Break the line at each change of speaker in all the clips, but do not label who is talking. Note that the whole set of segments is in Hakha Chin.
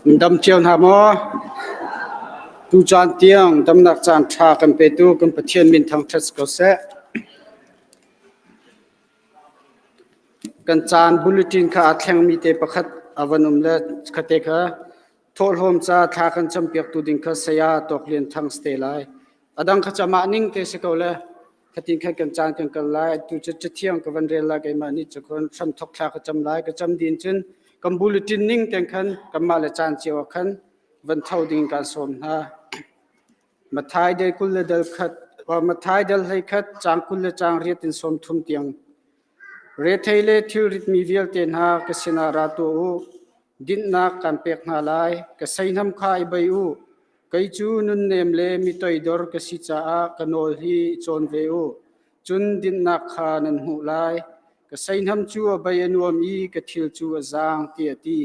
Dam cio hna maw? Tucaan tiang damnak caan ṭha kan petu kan Pathian min thangṭhat si ko seh. Kan caan bulletin kha aa thlengmi te pakhat a van um le khate kha thawhlawm ca thla kan campiaktu ding kha saya Tawk Lian Thang si te lai. A dang kha camah ning te si ko le. Khatin khan kan caan kan kal lai. Tu cu cathiang ka van rel lai keimah nih cun hramthok thla ka cam lai. Ka cam din cun kan bulletin ning ten khan kanmah le caan cio ah khan van tho ding kan sawm hna. Mathai del kul le del khat Mathai del hlei khat caang kul le caang riat in sawm thum tiang Rethei le thilritmi vialte hna ka sinah ra tuah u. Dinhnak kan pek hna lai. Ka seihnam kha i bei u. Kei cu nunnem le mi toidor ka si caah ka nawl hi i cawn ve u. Cun dinhnak kha nan hmuh lai. Ka seihnam cu a bei a nuam i ka thil cu a zaang, tiah a ti.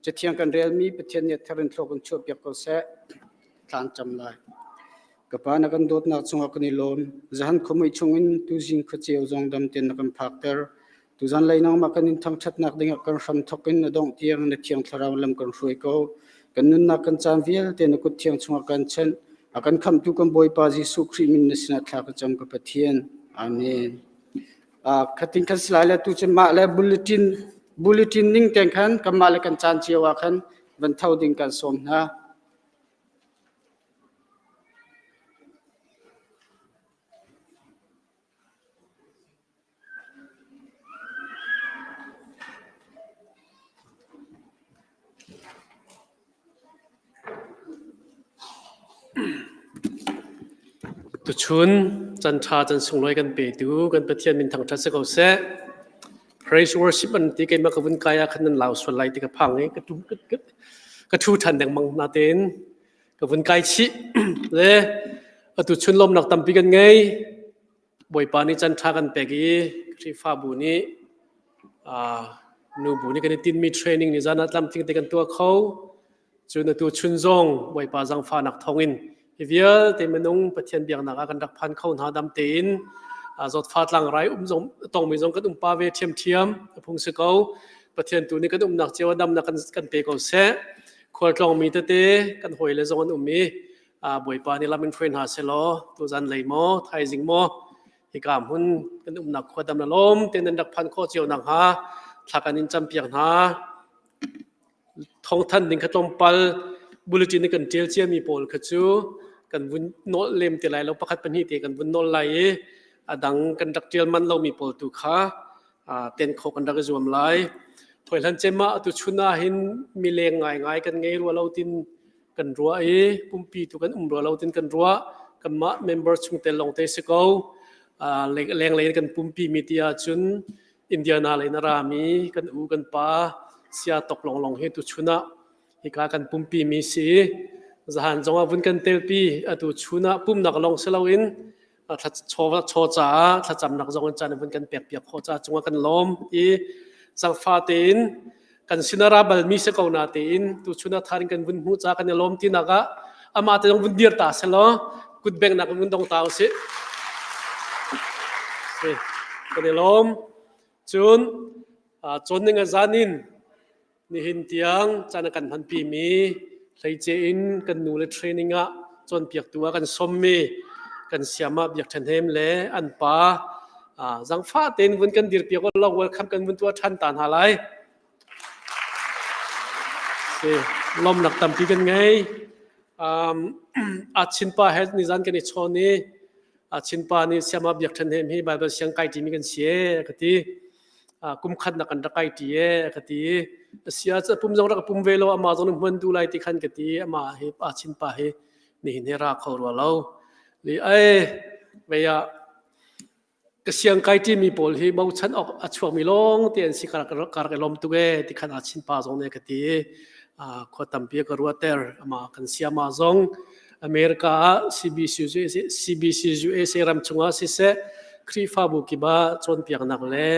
Cathiang kan relmi Pathian nih a thar in thlawk in chuahpiak ko seh. Thla an cam lai. Ka Pa na kan dawtnak cungah kan i lawm. Zahan khuamui chungin tuzing khuaceu zong dam tein na kan phakter. Tuzan lei nangmah kan in thangṭhatnak dingah kan hram thawk in na dongh tiang na Thiang Thlarau lam kan hruai ko. Kan nunnak kan caan vialte na kut thiang chungah kan chanh. A kan khamhtu kan Bawipa Jesuh Khrih min na sinah thla ka cam ka Pathian. Amen. Khatin kan si lai le tu cu mah le bulletin bulletin ning tein khan kanmah le kan caan cio ah khan van tho ding kan sawm hna.
Tuchun canṭha can sunglawi kan petu kan Pathian min thangṭhat si ko seh. Praise worship an ti keimah ka vun kai ah khan nan lau sual lai ti ka phang i ka ṭum ka ṭhu ṭhan dengmang natein ka vun kai chih le atu chun lawmnak tampi kan ngei. Bawipa nih can ṭha kan pek i Khrihfabu nih nubu nih kan i tinhmi training ni zan ah tlamtling te kan tuah kho. Cun atu chun zong Bawipa zaangfahnak thawngin hi vialte minung Pathian biaknak ah kan rak phan kho hna dam tein zawtfa tlangrai um zong tongmi zong kan um pa ve ṭhiamṭhiam a phung si ko. Pathian tu nih kan umnak cio ah damnak kan, kan pe ko seh. Khualtlawngmi tete kan hawile zong an um i Bawipa nih lam in hruai hna selaw tuzan lei maw thaizing maw hika hmun kan umnak khua dam na lawm te nan rak phan khawh cio nakhnga thla kan in campiak hna. Thawngthanh ding kha tlawmpal bulletin i kan ṭial ciami pawl kha cu kan vun nawl lem te lai lo pakhat pahnih te kan vun nawl lai i a dang kan rak ṭial manh lomi pawl tu kha ten khawh kan rak i zuam lai. Thoihlan cem ah atu chun ah hin mileng ngaingai kan ngei rua lo tin kan ruah i pumpi tu kan um rua lo tin kan ruah. Kanmah member chungtel lawng te si ko. Lenglei in kan pumpi mi ti ahcun Indiana lei na rami kan u kan pa sia tok longlong hi tuchun ah hika kan pumpi mi si zahan zong ah vun kan telpi atu chun ah pumnak long si loin chaw caah thlacamnak zong in caan vun kan pek piak khawh ca cungah kan lawm i zangfa tein kan sinara bal mi si ko na tein tuchun ah tharin kan vun hmu ca kan i lawm ti nak ah ama te zong vun dir ta selaw kut beng nak vun dong ta usih kan i lawm cun cawn ning a zan in nihin tiang caan kan hmanpi mi hleice in kan nu le training ah cawnpiaktu ah kan sawmmi kan siama biak ṭhen le an pa zangfah tein vun kan dirpiak law welcome kan vun tuah ṭhan ta hna lai. Si lawmnak tampi kan ngei. Um, a chinpa he nizan kan i chawn i a chinpa nih siama biak ṭhen hem hi Bible siang kai ṭimi kan si e ka ti. Kum khat nak kan rak kai ṭi e ka ti. Sia pum zong rak pum ve lo ama zong hman du lai ti khan ka ti ama hi a chinpa hi nihin he ra kho rua lo. Li ai vei ah ka siang kai ṭimi pawl hi bochan awk a chuakmi lawng te an si ka rak i lawm tuk ee ti khan a chinpa zong nih ka ti khua tampi ka ruahter ama kan siama zong America ah CBC CBC USA ram chungah siseh Khrihfabu kip ah cawnpiaknak le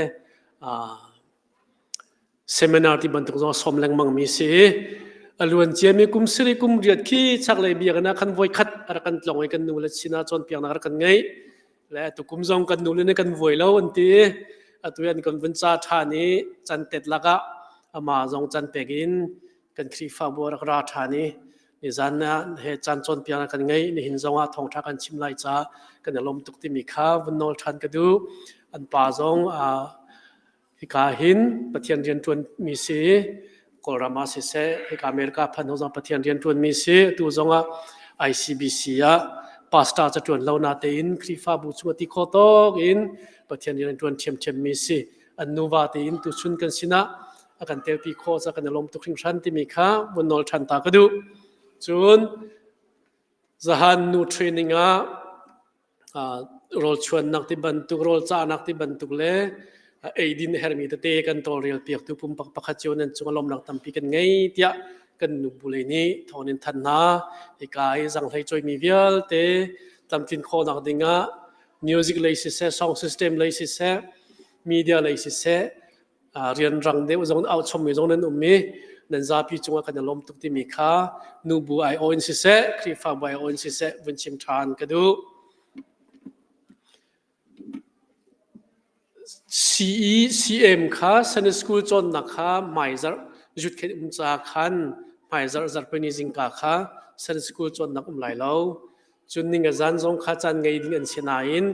Seminar ti bantuk zong a sawm lengmang mi si i a luan ciami kum sarih kum riat khi chaklei biakinn ah khan voikhat a rak kan tlong i kan nu le sinah cawnpiaknak a rak kan ngeih. Le atu kum zong kan nu le nih kan vuai lo an ti i atu an kan vun ca ṭhan i can tet lakah amah zong can pek in Kan Khrihfabu a rak ra ṭhan i nizan ah he caan cawnpiaknak kan ngei. Nihin zongah thawngṭha kan chim lai caah kan i lawm tuk timi kha vun nawl ṭhan ka duh. An pa zong hika hin Pathian rianṭuanmi si, Kawlram ah siseh, hika America phan hnu zong Pathian rianṭuanmi si. Atu zongah ICBC ah pastor ca ṭuan lo natein Khrihfabu chung a ti khawh tawk in Pathian rian ṭuan ṭhiamṭhiammi si. An nuva tein tuchun kan sinah a kan telpi khawh ca kan i lawm tuk hringhran timi kha vun nawl ṭhan ta ka duh. Cun zahan nu training ah rawl chuannak ti bantuk, rawl cahnak ti bantuk le eidin hermi tete kan tawlrel piaktu pumpak pakhat cio nan cung lawmnak tampi kan ngei tiah kan nu bu lei nih thawng in thanh hna. Hika i zanghlei cawimi vialte tlamtlin khawhnak dingah music lei siseh, song system lei siseh, media lei siseh, rianrang deuh zong au chommi zong nan um i nan zapi cungah kan i lawm tuk timi kha nubu aiawh in siseh, Khrihfabu aiawh in siseh vun chim ṭhan ka duh. CECM kha Sunday School cawnnak kha hmaizarh zutkhet um ca khan hmaizarh zarhpini zingka kha Sunday School cawnnak um lai lo. Cun ning a zan zong kha caan ngei ding an si nain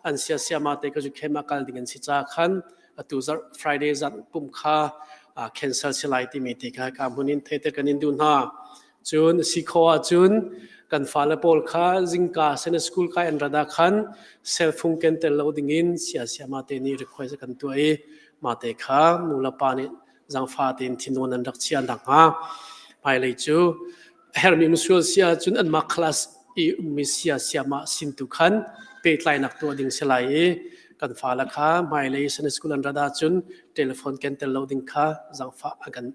an siasiama te ka zukhem ah kal ding an si ca khan atu zarh Friday zan pum kha cancel si lai timi ti kha ka hmun in theiter kan in duh hna. Cun si kho ahcun kan fale pawl kha zingka Sunday school kai an rat ah khan cell phone ken tel lo ding in siasiama te nih request kan tuah i mah te kha nu le pa nih zangfa tein thinun an rak chia nakhnga hmailei cu a herhmi um sual si ahcun anmah class i ummi sia siamah sin tu khan pehtlainak tuah ding si lai i kan fale kha hmailei Sunday school an rat ahcun telephone ken tel lo ding kha zangfah kan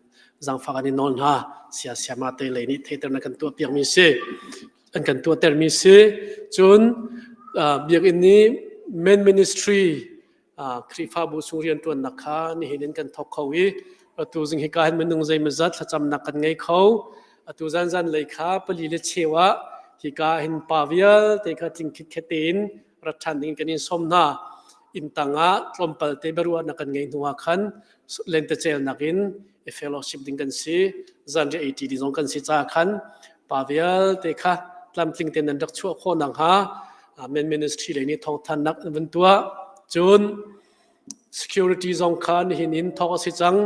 zangfah kan i nawl hna. Sia siamah te lei nih theihternak kan tuah piakmi si an kan tuahtermi si. Cun biakinn nih men ministry Khrihfabu chung rianṭuannak kha nihin in kan thawk kho i atu zing hika hin minung zeimawzat thlacamnak kan ngei kho. Atu zan zan lei kha pali le cheu ah hika hin pa vialte kha tling khitkhet tein rat ṭhan ding kan in sawm hna. Inn tang ah tlawmpal te biaruahnak kan ngei hnu ah khan lentecelnak in i fellowship ding kan si. Zanriah ei ṭi ding zong kan si caah khan pa vialte kha tlamtling tein nan rak chuah khawh nakhnga men ministry lei nih thawngthannak an vun tuah. Cun security zong kha nihin in thawk a si cang.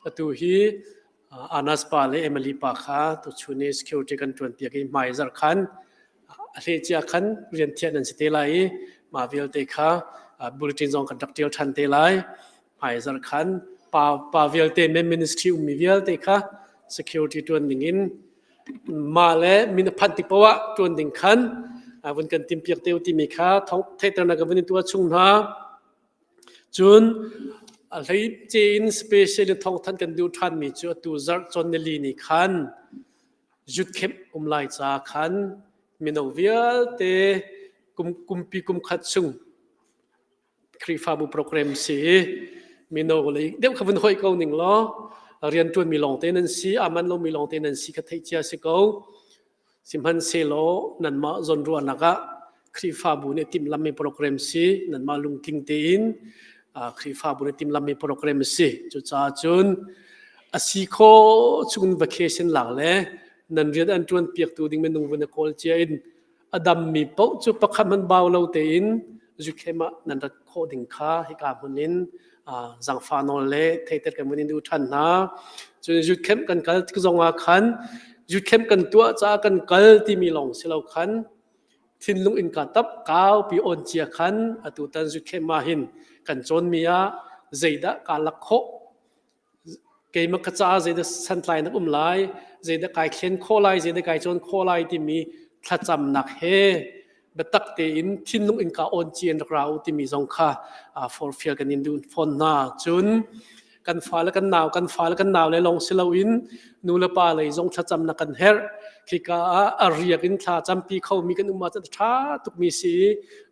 Atu hi Anas pa le Emily pa kha tuchun i security kan ṭuan piak i hmai zarh khan a hleicia khan rian thiah nan si te lai i mah vialte kha bulletin zong kan rak ṭial ṭhan te lai. Hmai zarh khan pa pa vialte men ministry ummi vialte kha security ṭuan ding in mah le min a phanh tik paoh ah ṭuan ding khan vun kan timpiak te u timi kha theihternak ka vun in tuah chung hna. Cun a hleice in special in thawngthanh kan duh ṭhanmi cu atu zarh cawn nili ni khan youth camp um lai ca khan mino vialte kum kumpi kum khat chung Khrihfabu program si i mino lei deuh kha vun hoih ko ning law rianṭuanmi lawngte nan si, aa manh lomi lawngte nan si kha theih cia si ko. Sihmanhsehlaw nanmah zawnruahnak ah Khrihfabu nih timhlamhmi program si, nanmah lungtling tein Khrihfabu nih timhlamhmi program si. Cucaah cun a si khawh chung vacation lak le nan rian an ṭuan piaktu ding minung vun i kawl cia in a dammi paoh cu pakhat hmanh bau lo tein zukhem ah nan rat khawh ding kha hika hmun in zangfah nawl le theiter kan vun in duh ṭhan hna. Cun youth camp kan kal tik zongah khan youth camp kan tuah caah kan kal timi lawng si lo khan thinlung innka tap kaupi on cia khan atutan youth camp ah hin kan cawnmi ah zeidah kaa lak khawh Keimah ka caah zeidah santlainak um lai, zeidah kai thlen khawh lai, zeidah kai cawn khawh lai timi thlacamnak he biatak tein thinlung innka awn ci in rak ra u timi zong kha forfial kan in duh fawn hna. Cun kan fale kan nau kan fale kan nau le lawng si loin nu le pa lei zong thlacamnak kan herh. Khika ah a riak in thla campi khomi kan um ahcun a ṭha tukmi si i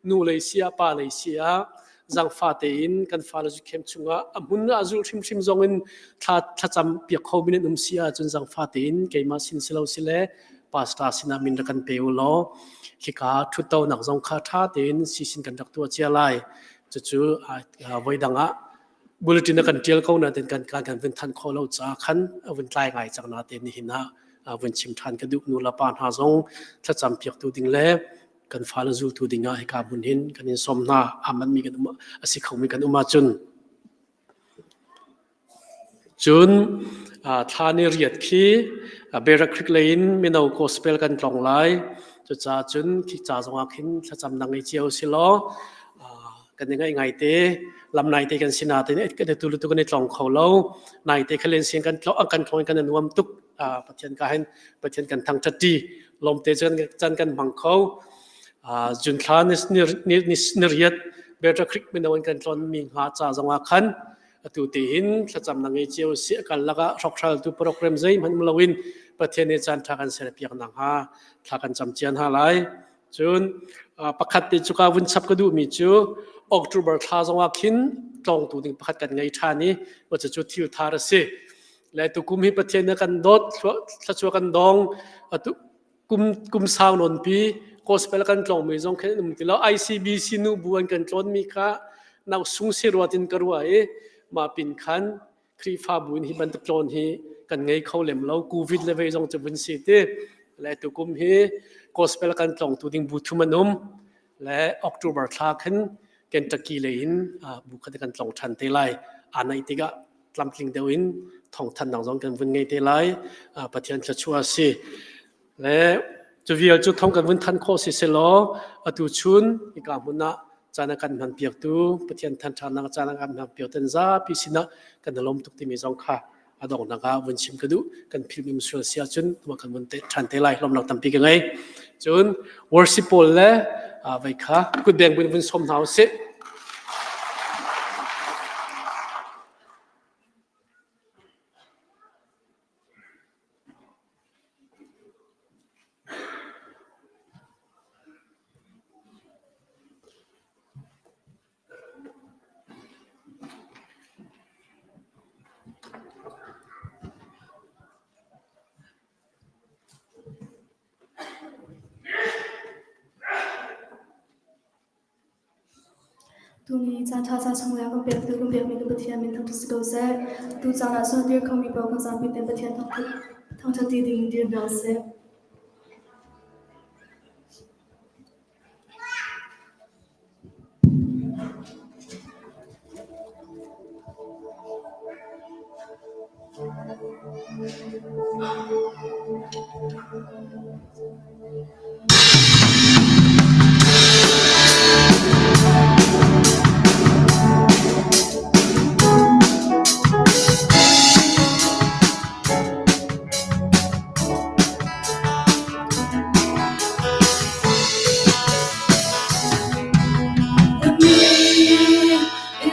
nu lei si ah pa lei si ah zangfa tein kan fale zukhem chungah a hmun ah zulh hrimhrim zong in thla thlacam piak kho min an um si ahcun zangfa tein keimah sin si lo si le pastor sinah min rak kan pe u law khika thuttonak zong kha tha tein sisin kan rak tuah cia lai. Cucu voi dang ah. Bulletin a kan ṭial ko nain kan kan kan vun thanh khawh lo caah khan a vun tlai ngai cang natein nihin ah vun chim ṭhan ka duh. Nu le pa hna zong thlacam piaktu ding le kan fale zultu ding ah hika hmun hin kan in sawm hna. Aa manhmi kan um a si khomi kan um ahcun. Cun thla ni riat khi Berak Creek lei in mino gospel kan tlawng lai. Cucaah cun khi ca zongah khin thlacam na ngei cio si law kan i ngaih ngaite lam naite kan si natein kan i tu tu kan i tlong kho lo. Naite khalen sin kan tlong kan tlong kan i nuam tuk. Pathian ka hin Pathian kan thangṭhat ṭi lawmte cun can kan hmang kho. June thla ni riat Better Creek mino in kan tlawn mi hnga ca zongah khan atu te hin thlacam na ngei cio si kal lakah hrokhral tu program zeihmanh um loin Pathian nih caan ṭha kan ser piak na hnga thla kan cam cian ha lai. Cun pakhat te cu ka vun chap ka duhmi cu October thla zongah khin tlawngtu ding pakhat kan ngei ṭhan i cucu thil thar a si. Le tukum hi Pathian nih kan dawt thluachuah kan dong. Atu kum kum sau nawnpi gospel kan tlawngmi zong khin um ti lo. ICBC nu bu an kan tlawnmi kha nau sung si ruat in ka ruah i mah pin khan Khrihfabu in hi bantuk tlawn hi kan ngei kho lem lo. Covid le vei zong cu vun si ti. Le tukum hi gospel kan tlawngtu ding bu thum an um. Le October thla khin Kentucky lei in bu khat kan tlong ṭhan te lai. Aa naih tikah tlamtling deuh in thawngthannak zong kan vun ngei te lai. Pathian thluachuah a si. Le cu vial cu thong kan vun than khawh si selaw atu chun hika hmun ah caan a kan hman piaktu Pathian thanṭhatnak caan a kan hman piak ten zapi sinah kan i lawm tuk timi zong kha a donghnak ah vun chim ka duh. Kan philh sual si ahcun tuma kan vun te ṭhan te lai. Lawmnak tampi ka ngei. Cun worship pawl le vei kha kutbeng vun vun sawm hna usih.
Tuni caanṭha ca chung le kan pektu kan biakmi kan Pathian min thangṭhat si ko seh. Tu caan ah cun a dir khomi paoh kan zapi tein Pathian thangṭhat ti ding in dir hna usih.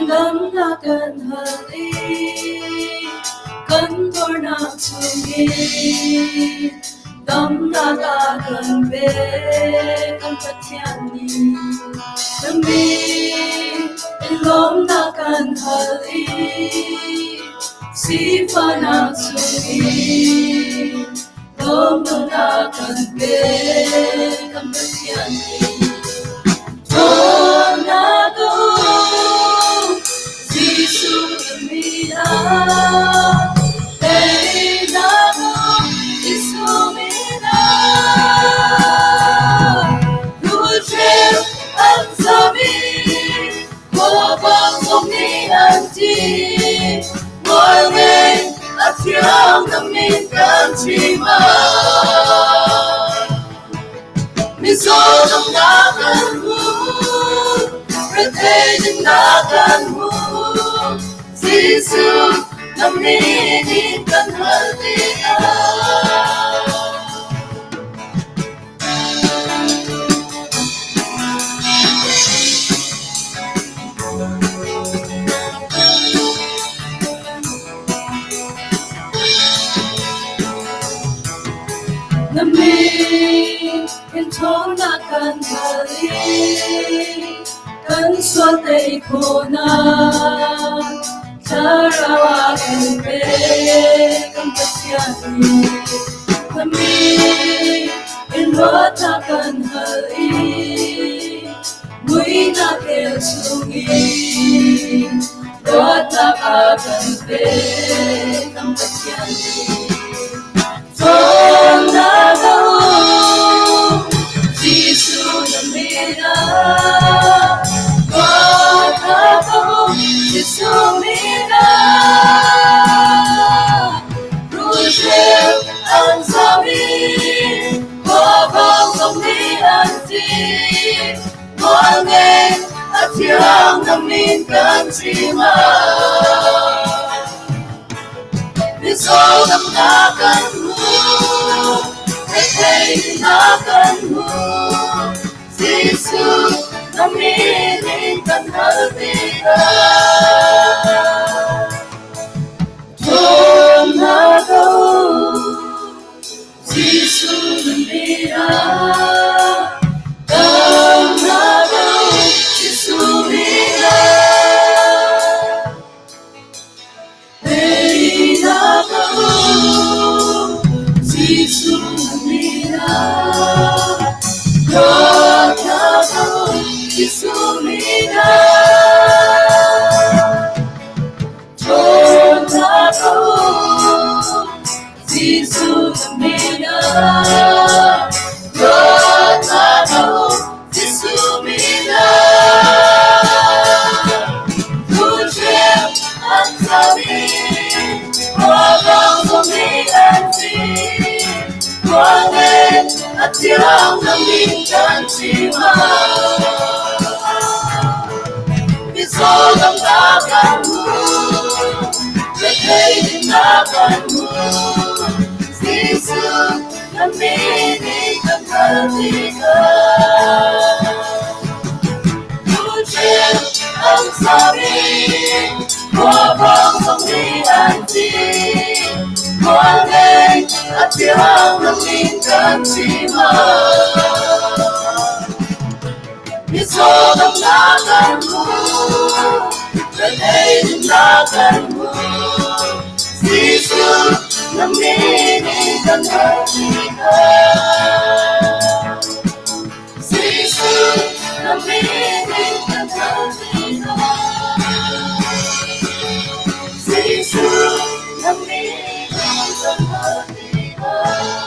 Damnak kan hal i kan tuarnak chungin damnak a kan pek kan Pathian nih. Na min in lawmnak kan hal i sifahnak chungin lawmnak kan pek kan Pathian nih. Dawtnak a um, Jesuh na min ah. Teinak a um, Jesuh min ah. Lucheu an zam i khuavang zong nih an ṭih. Hmual ngei a thiang na min kan chim ah. Mizaw damnak kan hmu, rethei dinnak kan hmu. Jesuh na min in kan hal tikah. Na min in ṭhawnnak kan hal i kan sual tei khawhnak Thlarau a kan pek kan Pathian nih. Na min in luatnak kan hal i muihnak kel chungin luatnak
Ṭhawnnak a kan pek kan Pathian nih. Ṭhawnnak a um Jesuh na min ah. Dawtnak a um Jesuh min ah. Rulhreu an zam i khuavang zong nih an ṭih. Mualngei a thiang na min kan chim ah. Mizaw damnak kan hmu, retheihnak kan hmu. Jesuh na min in kan hal tikah. Ṭhawnnak a um, Jesuh na min ah. Damnak a um, Jesuh min ah. Teinak a um, Jesuh na min ah. Dawtnak a um, Jesuh min ah. Ṭhawnnak a um, Jesuh na min ah. Dawtnak a um, Jesuh min ah. Rulhreu an zam i khuavang zong nih an ṭih. Khualngen a thiang na min kan chim ah. Mizaw damnak kan hmu, retheihnak kan hmu. Jesuh na min in kan kal tikah. Rulhreu an zam i khuavang zong nih an ṭih. Khualngei a thiang na min kan chim ah. Mizaw damnak kan hmu, retheihnak kan hmu. Jesuh na min in kan hal tikah. Jesuh na min in kan hal tikah. Jesuh na min in kan hal tikah.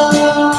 In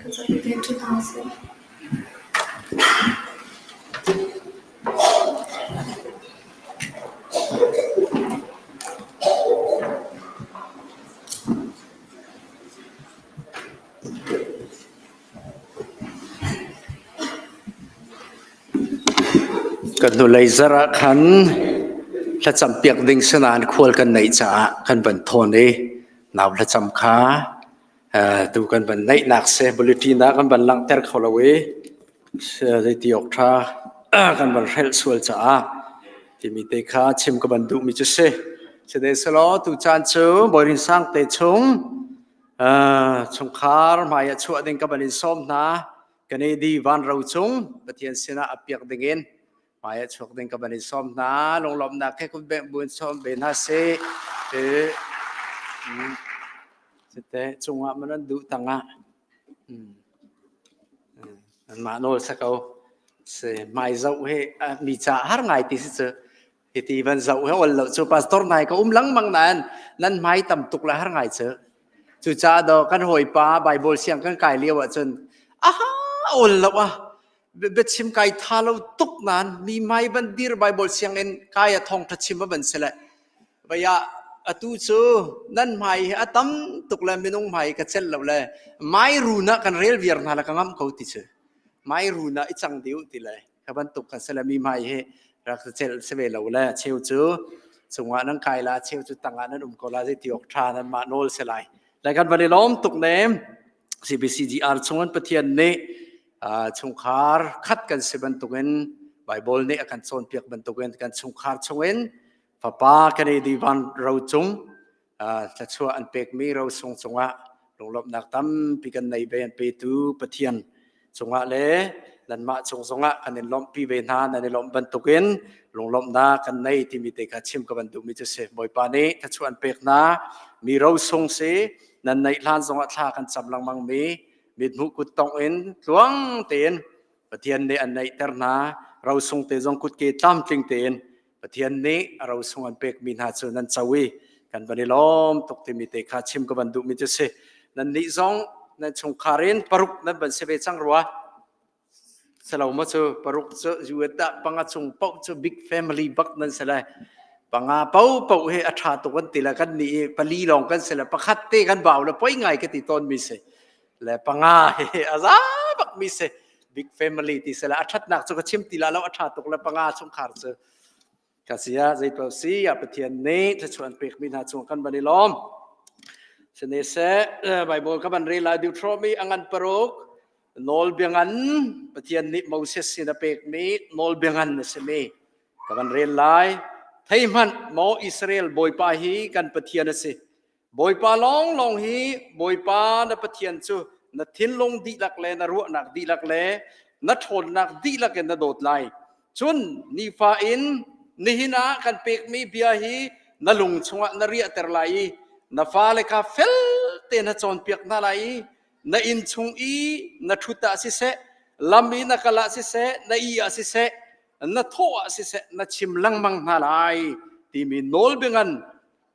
Kan zapi tein ṭhu hna usih.
Kan hnulei zarh ah khan thlacam piak ding sinain khual kan neih caah kan van thawn i nau thlacam kha tu kan van neihnak si bulletin ah kan van langhter kho lo i zeiti awk ṭha kan van hrelh sual caah timi te kha chim ka van duhmi cu si. Sihmanhsehlaw tucaan cu Bawi Rinsang te chung chungkhar hmai ah chuah ding ka van in sawm hna. Kanedi vanro cung Pathian sinah a piak ding in hmai ah chuak ding ka van in sawm hna. Lunglawmhnak he kut bengh buin sawm ve hna sih. Site cungah man an duh tangah anmah nawl sa ko. Si hmai zoh hi mi ca har ngai ti si cu. Hiti van zoh he ol lo cu pastor nai ka um lengmang nain nan hmai tam tuk le har ngai cu. Cucaah do kan hawipa Bible siang kan kai lio ahcun aha ol lo ah biachim kai tha lo tuk nan mi mai van dir Bible sianginn kai a thong tha chim a van si le vaya atu cu nan hmai hi a tam tuk le minung hmai ka cel lo le mai run ah kan rel viar hna le ka ngam ko ti cu mai run ah i cang diu ti le kha bantuk kan si le mi hmai hi rak cel si ve lo le cheu cu cungah nan kai la cheu cu tangah nan um ko la zei ti awk tha nan mah nawl si lai le kan van i lawm tuk ne CBCGR chungin Pathian nih chungkhar khat kan si bantukin Bible nih a kan cawnpiak bantukin kan chungkhar chungin fapa kan i divan ro cung thluachuah an pekmi rosung cungah lunglawmhnak tampi kan nei ve an petu Pathian cungah le nanmah cung zongah kan in lawmhpi ve hna nan i lawmh bantukin lunglawmhnak kan nei timi te kha chim ka van duhmi cu si Bawipa nih thluachuah an pek hna mi rosung si nan neih hlan zongah thla kan cam lengmang mi mithmuh kut tongh in tluang tein Pathian nih an neihter hna rosung te zong kutke tlamtling tein Pathian nih a rosung an pekmi hna cu nan co i kan van i lawm tuk timi te kha chim ka van duhmi cu si. Nan nih zong nan chungkhar in paruk nan van si ve cang rua. Selo ma cu paruk cu US dah panga chung paoh cu big family bak nan si lai. Panga po po hi a ṭha tuk an ti le kan nih i pali lawng kan si le pakhat te kan bau le poi ngai ka ti tawn mi si. Le panga hi a za bak mi si. Big family ti sela a ṭhatnak cu ka chim ti la lo a ṭha tuk le panga chungkhar cu ka sia zeipaoh si a Pathian nih thluachuah an pekmi hna cung kan van i lawm. Sine seh Bible ka van rel lai Deuteronomy a ngan paruk nawlbia ngan Pathian nih Moses sin a pekmi nawlbia ngan a simi ka van rel lai. Thei hmanh maw Israel Bawipa hi kan Pathian a si. Bawipa lawnglawng hi Bawipa na Pathian cu na thinlung dihlak le na ruahnak dihlak le na ṭhawnnak dihlak in na dawt lai. Cun nifa in nihin ah kan pekmi bia hi na lung chungah na riahter lai i na fale kha fel tein na cawnpiak hna lai i na inn chung i na ṭhut ah siseh, lam i na kal ah siseh, na ih ah siseh, na thawh ah siseh, na chim lengmang hna lai timi nawlbia ngan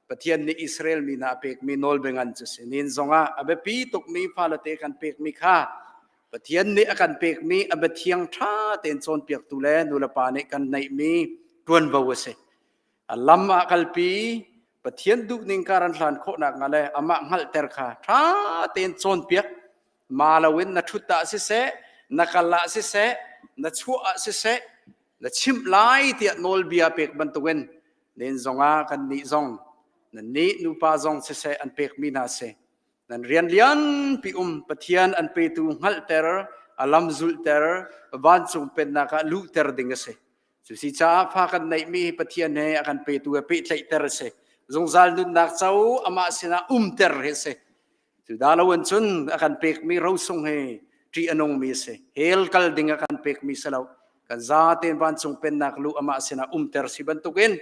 Pathian nih Israel mi hna a pekmi nawlbia ngan cu si. Nin zongah a biapi tukmi falate kan pekmi kha Pathian nih a kan pekmi a biathiang ṭha tein cawnpiaktu le nulepa nih kan neihmi ṭuanvo a si. A lam ah kalpi Pathian duhning kar an hlan khawhnak hnga le amah hngalhter kha ṭha tein cawnpiak ma loin na ṭhut ah siseh, na kal ah siseh, na chuah ah siseh, na chimh lai tiah nawlbia pek bantukin len zongah kannih zong nannih nupa zong siseh an pekmi hna si nan rian lianpi um Pathian an petu hngalhter a lam zulhter vancung pennak ah luhter ding a si cu si caah fa kan neihmi Pathian he a kan petu he pehtlaihter a si zungzal nunnak co amah sinah umter hi a si Cu dah lo in cun a kan pekmi rosung hi ṭih a nungmi a si. Hell kal ding a kan pekmi si lo. Kan zatein vancung pennak lu amah sinah umter si bantukin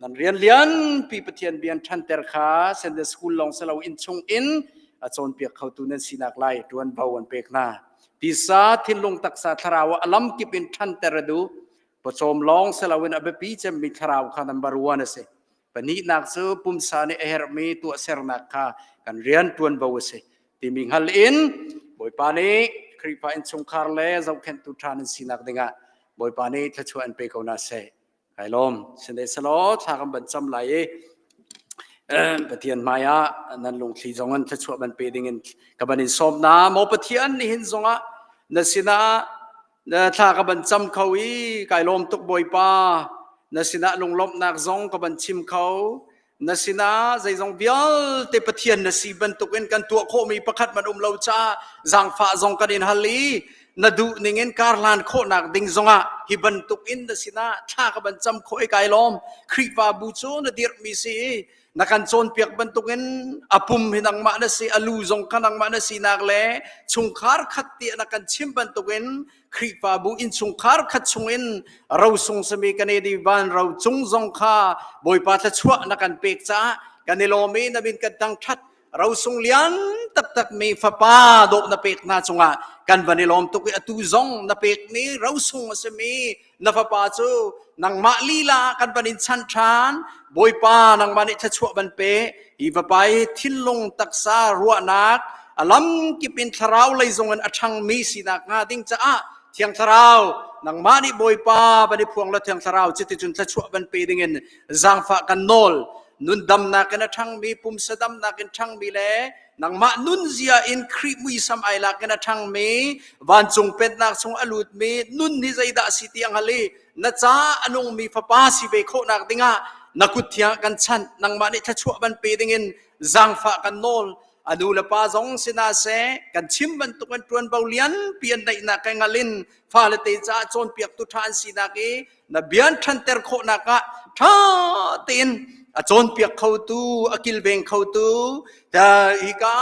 nan rian lianpi Pathian bia ṭhanter kha Sunday school lawng si lo innchung in a cawnpiak khotu nan sinak lai ṭuanvo an pek hna. Tisa thinlung taksa thlarau ah a lamkip in ṭhanter a duh. Pawcawm lawng si loin a biapi cemmi thlarau kha number one a si. Pahnihnak cu pumsa nih a herhmi tuahsernak kha kan rian ṭuanvo a si timi hngal in Bawipa nih Khrihfa innchungkhar le zohkhenhtu ṭha nan sinak dingah Bawipa nih thluachuah in pe ko hna seh. Kai lawm. Sine selaw thla kan van cam lai i Pathian hmai ah nan lungthli zong in thluachuah van pe ding in ka van in sawm hna. Maw Pathian nihin zongah na sinah Na thla ka ban cam kho i kai lawm tuk Bawipa. Na sinah lunglawmhnak zong ka ban chim kho. Na sinah zeizong vialte Pathian na si bantukin kan tuah khawhmi pakhat man um lo caah zaangfah zong kan in hal i na duh ning in karhlan khawhnak ding zongah hi bantuk in na sinah thla ka ban cam khawh i kai lawm. Khrihfabu cu na dirhmi si i na kan cawnpiak bantukin a pum hi nangmah na si a lu zong kha nangmah na sinak le chungkhar khat tiah na kan chim bantukin Khrihfabu innchungkhar khat chungin rosung sami kan i van ro cung zong kha Bawipa thluachuah na kan pek caah kan i lawm i na min kan thangṭhat rosung lian taktak mi fapa dawh na pek hna cungah kan van i lawm tuk i atu zong na pekmi rosung a simi na fapa cu nangmah lila kan van in chan ṭhan Bawipa nangmah nih thluachuah van pe hi fapa hi thinlung taksa ruahnak a lamkip in thlarau lei zong in a ṭhangmi sinak hnga ding caah Thiang Thlarau nangmah nih Bawipa van i phuang la Thiang Thlarau cuticun thluachuah van pe dingin zaangfah kan nawl nun damnak in a ṭhangmi pumsa damnak in ṭhangmi le nangmah nunzia in Khrih muisam ai lak in a ṭhangmi vancung pennak chung a lutmi nun hi zeidah a si ti a hngal i na ca a nungmi fapa si ve khawhnak dingah na kut thiang kan chanh nangmah nih thluachuah van pe dingin zaangfah kan nawl. A nu le pa zong sina seh, kan chim bantuk in ṭuanvo lianpi an neihnak he ngal in fale te caah cawnpiaktu ṭha an sinak i na bian ṭhanter khawhnak ah ṭha tein a cawnpiak khotu, a kilveng khotu, hika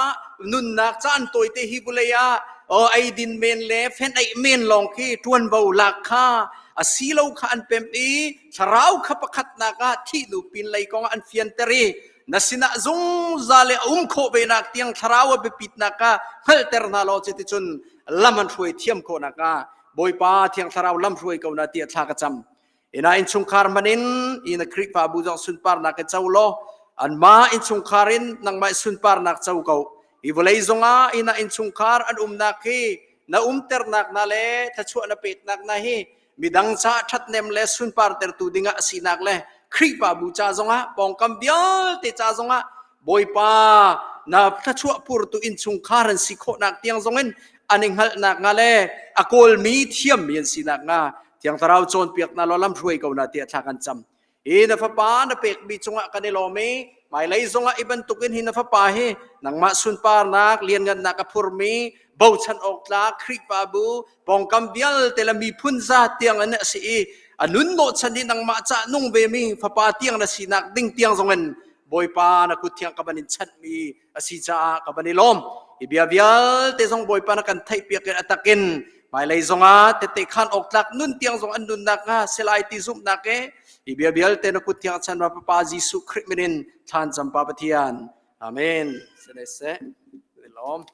nunnak caan tawite hi vulei ah eidin men le fenh eih men lawng khi ṭuanvo lak kha a si lo kha an pemh i thlarau kha pakhatnak ah thihnu pinlei kong ah an fianter i na sinah zungzal le a um khawh ve nak tiang thlarau a biapitnak ah hngalhter hna law cuticun lam an hruai thiam khawh nak ah Bawipa Thiang Thlarau lam hruai ko na tiah thla ka cam. Ina innchungkhar man in ina Khrihfabu zong sunparnak ke co law anmah innchungkhar in nangmah sunparnak co ko. Hi vawlei zongah ina innchungkhar an umnak hi na umternak na le thlachuah na peknak na hi midang ca ṭhatnem le sunpartertu dingah a sinak le Khrihfabu ca zongah pawngkam vialte ca zongah Bawipa na thluachuah purtu innchungkhar an si khawhnak tiang zongin an i hngalhnak nga le a kawlmi thiammi an sinak nga Thiang Thlarau cawnpiak na law lamhruai ko na tiah thla kan cam. Hi na fapa na pekmi cungah kan i lawm i hmailei zongah i bantukin hi na fapa hi nangmah sunparnak lianngannak a phurmi bochan awk tlak Khrihfabu pawngkam vialte le miphun za tiang in a si i a nun hnawhchan i nangmah cah nung vemi fapa tiang na sinak ding tiang zongin Bawipa na kut thiang ka van in chanhmi a si caah ka van i lawm. Hi bia vialte zong Bawipa na kan theihpiak in a takin hmailei zongah tette khan awk tlak nun tiang zong an nunnak hnga selai ti zumhnak e hi bia vialte na kut thiang chan ma Papa Jesuh Khrih min in thlan cam Pa Pathian. Amen. Sene lawm.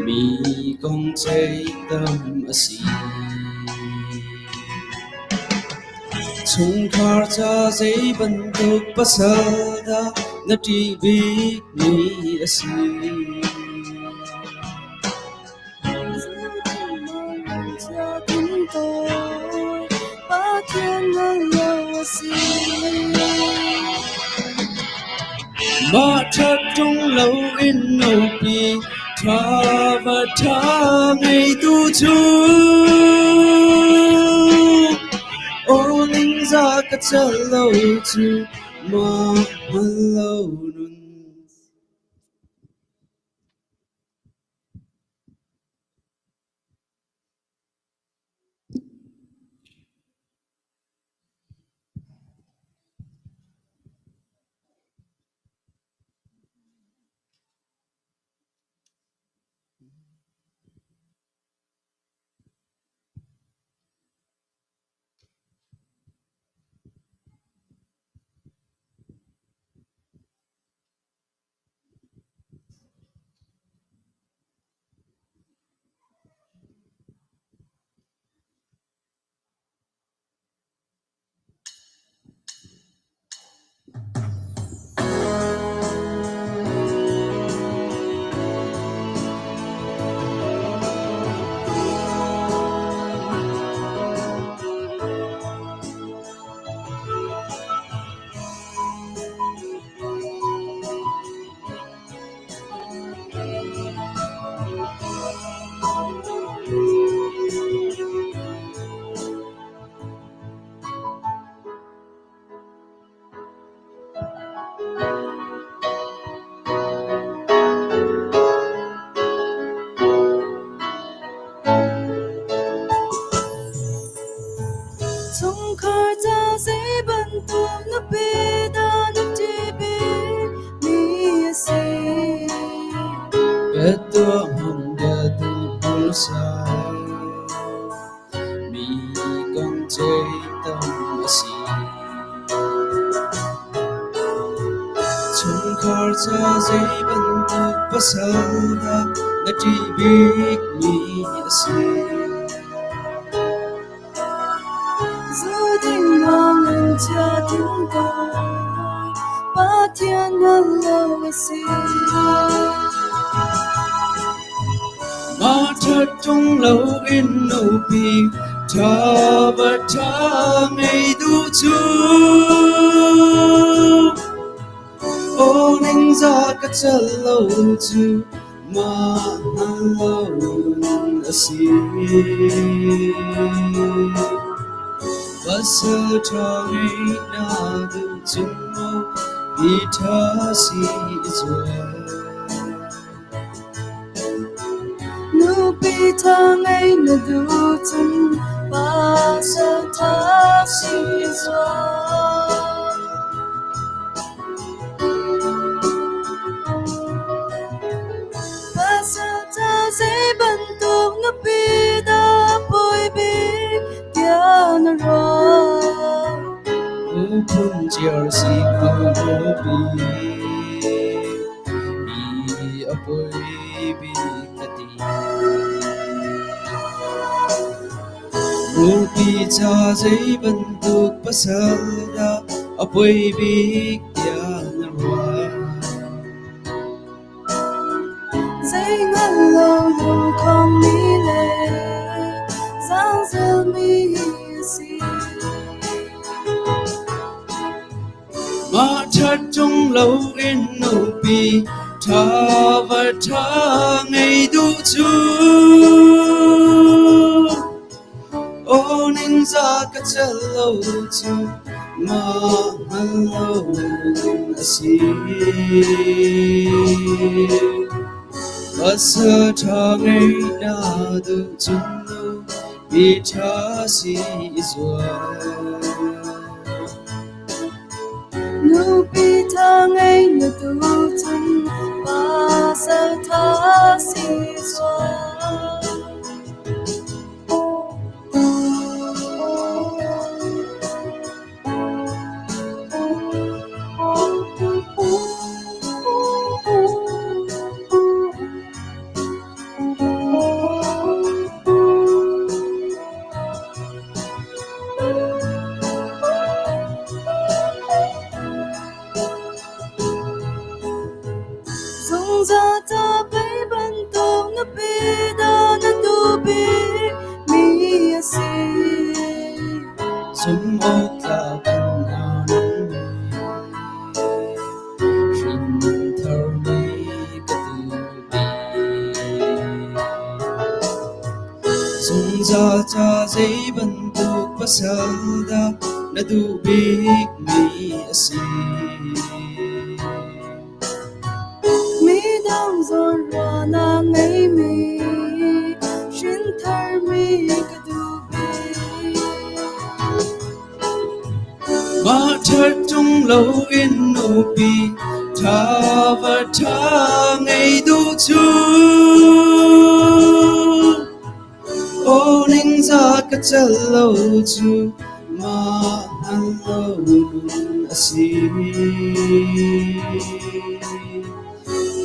Mi kong ceih tam a si. Chungkhar ca zei bantuk pasal dah na ṭih bikmi a si? Mah ṭhat ṭung loin nupi ṭha va ṭha ngeitu cu aw ningzah ka cal lo cu mah hngal lo nun.
bantuk nupi dah na ṭih bik mi a si?
Biatuah hmang biatu hmulsai, mi kong ceih tam a si. Chungkhar ca zei bantuk pasal dah na ṭih bikmi a si?
Zu ding lawngin chia ding ko, Pathian hngal lo a si.
Mah ṭhat ṭung loin nupi ṭha va ṭha ngei duh cu. Aw ningzah ka cal lo cu mah hngal lo a si. Pasal ṭha ngeih na duh cun maw mi ṭha si i zuam.
Nupi ṭha ngei na duh cun pasal ṭha si zuam. Pasal ṭha zei bantuk nupi dah poi bik tiah na ruah?
Miphun ciar si ko nupi. Mi a poi bik ka ti. Nupi ca zei bantuk pasal dah a poi bik tiah na ruah?
Zei hngal lo lungkhong mi le zaangzel mi a si.
Mah ṭhat ṭung loin nupi ṭha va ṭha ngei duh cu. Aw ningzah ka celh lo cu mah hngal lo a si. Pasal ṭha ngeih na duh cun nupi ṭha si i zuam.
Nupi ṭha ngei na duh cun pasal ṭha si zuam. Zungzal ca pei bantuk nupi dah na duh bik mi a si.
Zumhawktlak in aa nungmi hrintharmi ka tupi. Zungzal ca zei bantuk pasal dah na duh bikmi a si?
Midang zawnruahnak ngeimi hrintharmi ka duh bik.
Mah ṭhat ṭung loin nupi ṭha va ṭha ngei duh cu. Aw ningzah ka celh lo cu mah hngal lo nun a si.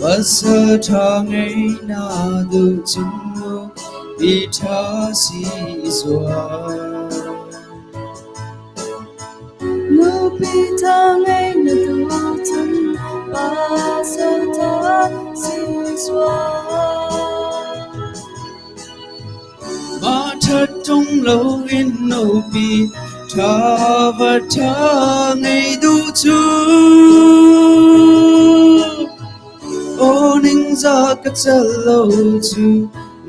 Pasal ṭha ngeih na duh cun nupi ṭha si i zuam.
Nupi ṭha ngei na duh cun pasal ṭha si zuam.
Mah ṭhat ṭung loin nupi ṭha va ṭha ngei duh cu. Aw ningzah ka celh lo cu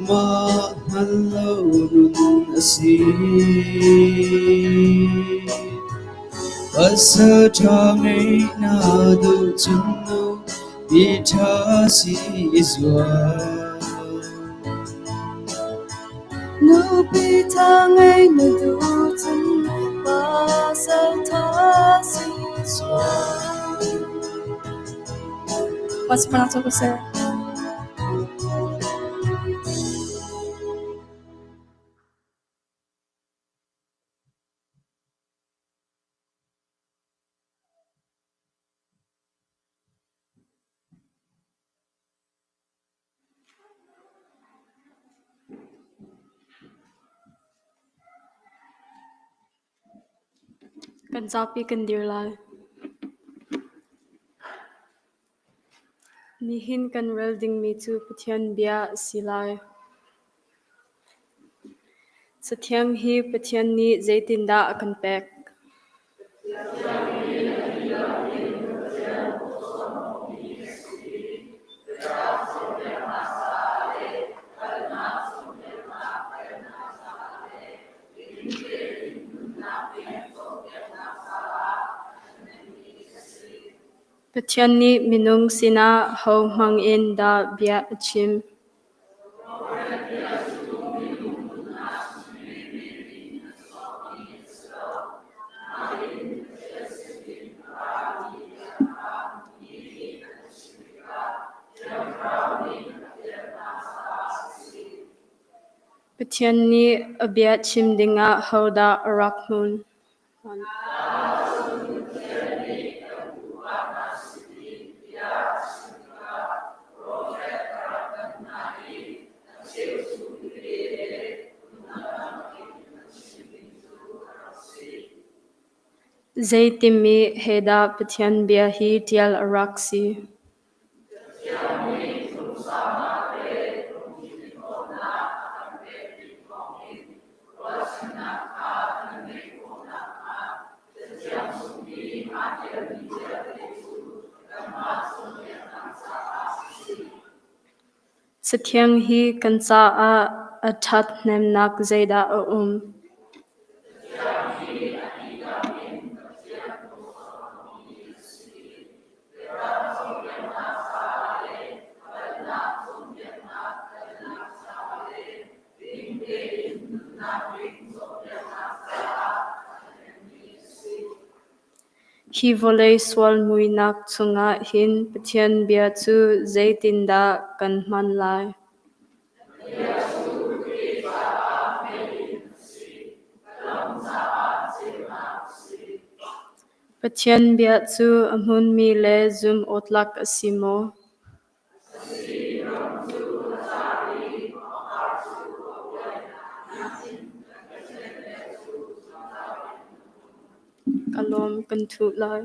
mah hngal lo nun a si. Pasal ṭha ngeih na duh cun nupi ṭha si i zuam.
Nupi ṭha ngei na duh cun pasal.
Pasal tha si sual. What's pronounced over sir? Kan zapi kan dir lai. Nihin kan rel dingmi cu Pathian bia a si lai. Cathiang hi Pathian nih zeitindah a kan pek? Pathian nih minung sinah ho hmangin dah bia a chim? Pathian nih a bia chim dingah hodah a rak hmun? Zei timi he dah Pathian bia hi ṭial a rak si? Cathiang hi kan caah a ṭhathnemnak zeidah a um? Hi vawlei sual muihnak chungah hin Pathian bia cu zeitindah kan hman lai? Pathian bia cu a hmunmi le zumh awktlak a si maw? Ka lawm kan thuh lai.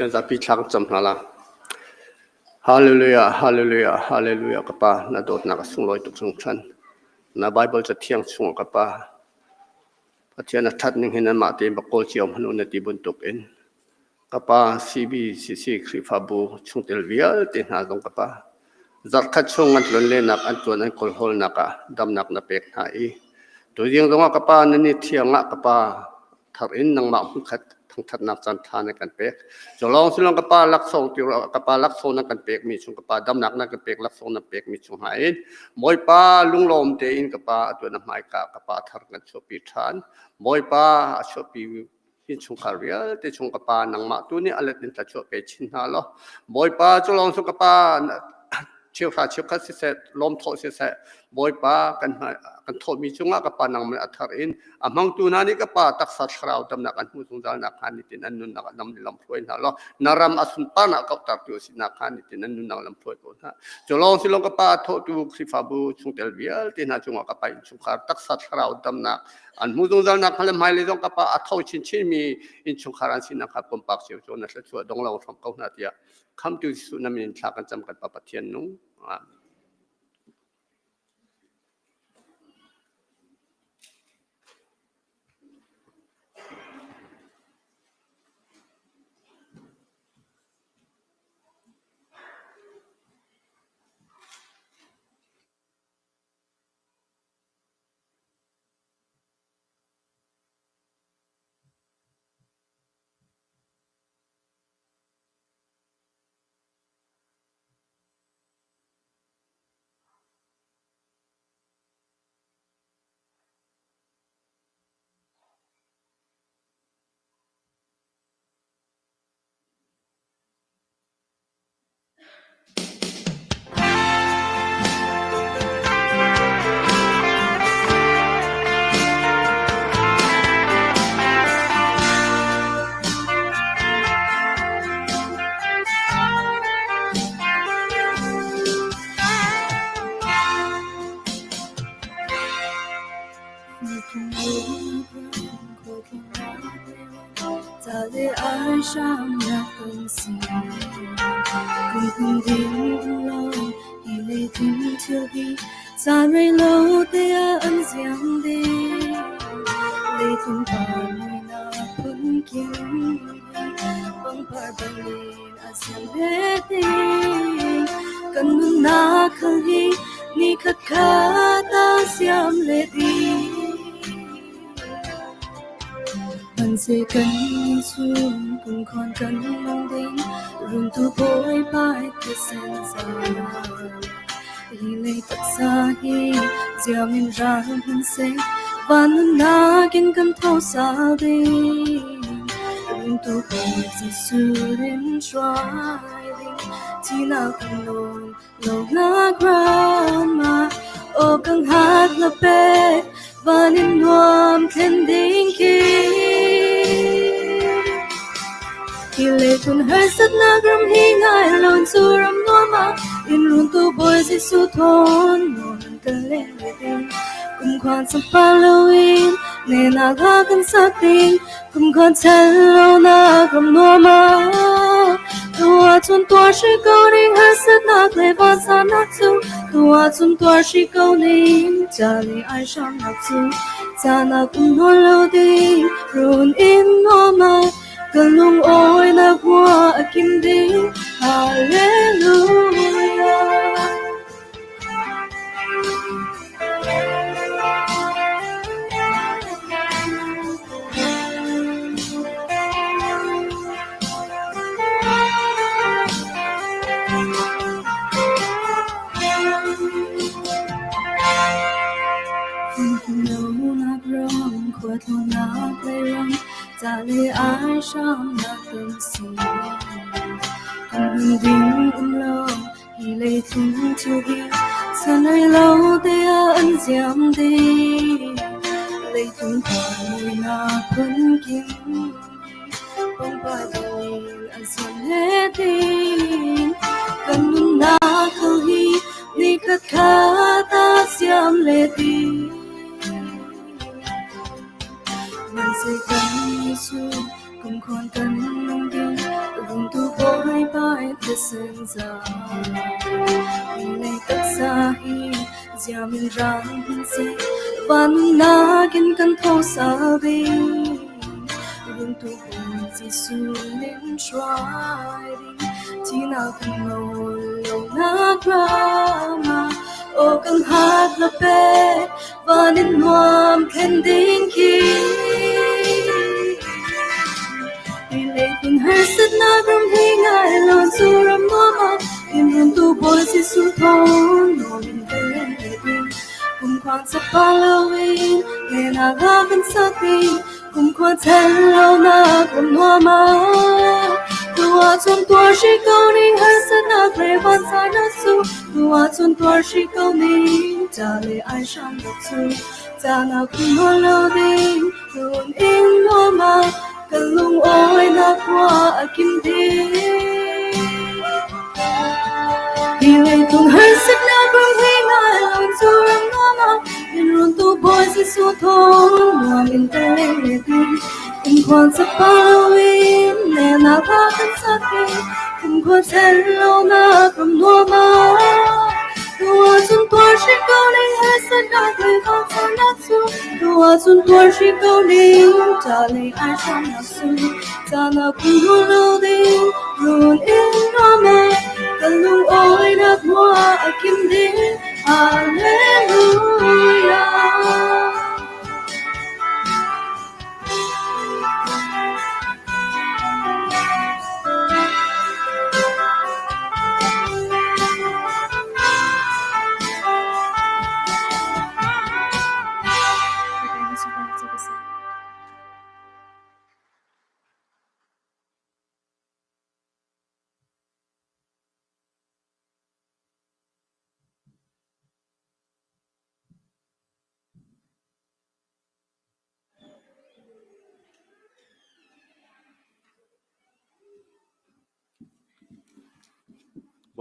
Kan zapi thla kan cam hna la. Hallelujah, hallelujah, hallelujah ka pa na dawtnak a sunglawi tuk hringhran. Na Bible cathiang chungah ka pa Pathian a ṭhat ning hi nanmah tein va kawl cio hmanh u na ti bantukin ka pa CBCC Khrihfabu chungtel vialte hna zong ka pa zarhkhat chung an tlonlennak an ṭuan an kawlhawlnak ah damnak na pek hna i tuzing zongah ka pa nan i thiang ah ka pa thar in nangmah hmunkhat thangṭhatnak caan ṭha na kan pek. Cu lawng si lawng ka pa laksawng ti ka pa laksawng na kan pekmi chung ka pa damnak na kan pek laksawng na pekmi chung hna in Bawipa lunglawm tein ka pa atu na hmaika ka pa thar kan chuahpi ṭhan. Bawipa a chuahpi innchungkhar vialte chung ka pa nangmah tu nih a let in thluachuah pe chin hna law Bawipa cu lawng cu ka pa cheuhra cheukhat siseh lawmthawh siseh Bawipa kan kan thawhmi cungah ka pa nangmah a thar in a hmangtu hna nih ka pa taksa thlarau damnak an hmuh zungzal nak hnga nitin an nunnak a lam lam hruai hna law na ram a sunparnak kauhtertu a si nak hnga nitin an nunnak lam hruai ko hna cu lawng si lawng ka pa thawhtu Khrihfabu chungtel vialte hna cungah ka pa innchungkhar taksa thlarau damnak an hmuh zungzal nak hnga le hmailei zong ka pa a tho chinchin mi innchungkhar an sinak kha pumpak cio cu na thluachuah dong lo hram ko hna tiah Khamtu Jesuh na min in thla kan cam kan Pa Pathian nung. Amen.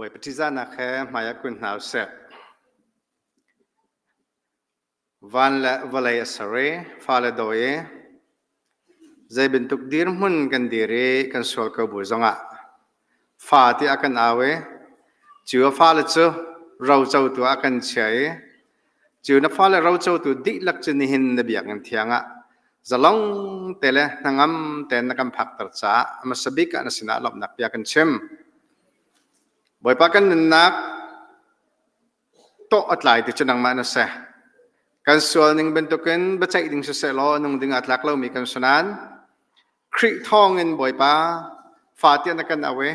Bawipa ṭihzahnak he hmai ah kun hna usih. Van le vawlei a ser i fale dawi i zei bantuk dirhmun kan dir i kan sual ko bu zongah fa tiah kan au i cu a fale cu rocotu ah kan chia i cu na fale rocotu dihlak cu nihin na biakinn thiang ah zalong te le hnangam tein na kan phakter caah a hmasa bik ah na sinah lawmhnak bia kan chim. Bawipa kan nunnak tawh a tlai ti cu nangmah na si. Kan sual ning bantukin biaceih ding siseh law nung ding aa tlak lomi kan si nain Khrih thawngin Bawipa fa tiah na kan auh i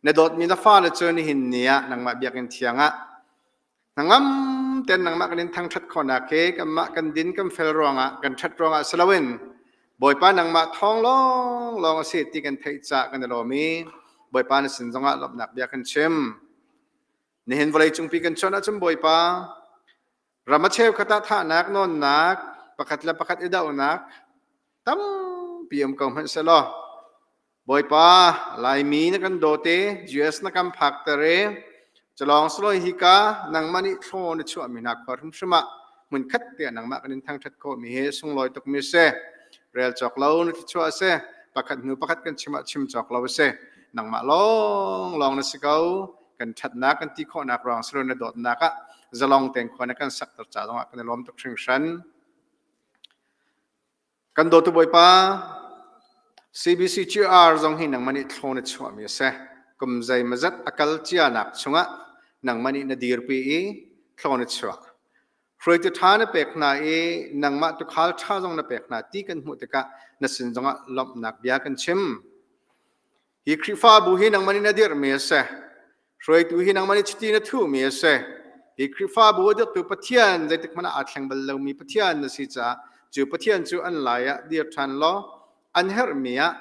na dawtmi na fale cu nihin ni ah nangmah biakinn thiang ah hnangam tein nangmah kan in thangṭhat khawhnak hi kanmah kan din kan fel ruangah kan ṭhat ruangah si loin Bawipa nangmah thawng lawnglawng a si ti kan theih caah kan i lawm i Bawipa na sin zongah lawmhnak bia kan chim. Nihin vawleicungpi kan chawnh ahcun Bawipa, ram a cheukhat ah thahnak, nawnnak, pakhat le pakhat i dohnak tampi um ko hmanh sehlaw, Bawipa, Laimi na kan dawt i US na kan phakter i culawng selaw hika nangmah nih thlaw na chuahmi hna khua hrimhrim ah hmunkhat te ah nangmah kan in thangṭhat khawhmi hi sunglawi tukmi a si. Rel cawk lo na thluachuah a si. Pakhat hnu pakhat kan chim ah chim cawk lo a si. Nangmah lawnglawng na si ko. Kan ṭhatnak kan ti khawhnak ruang si lo na dawtnak ah zalong tein khua na kan sakter ca zongah kan i lawm tuk hringhran. Kan dawtu Bawipa, CBCGR zong hi nangmah nih thlaw na chuahmi a si. Kum zeimazat a kal cianak chungah nangmah nih na dirpi i thlaw na chuah. Hruaitu ṭha na pek hna i nangmah tuukhal ṭha zong na pek hna ti kan hmuh tikah na sin zongah lawmhnak bia kan chim. Hi Khrihfabu hi nangmah nih na dirhmi a si. Hruaitu hi nangmah nih chiti na thuhmi a si. Hi Khrihfabu a dirhtu Pathian zeitik hmanh ah aa thleng bal lomi Pathian na si caah cu Pathian cu an lai ah dir ṭhan law an herhmi ah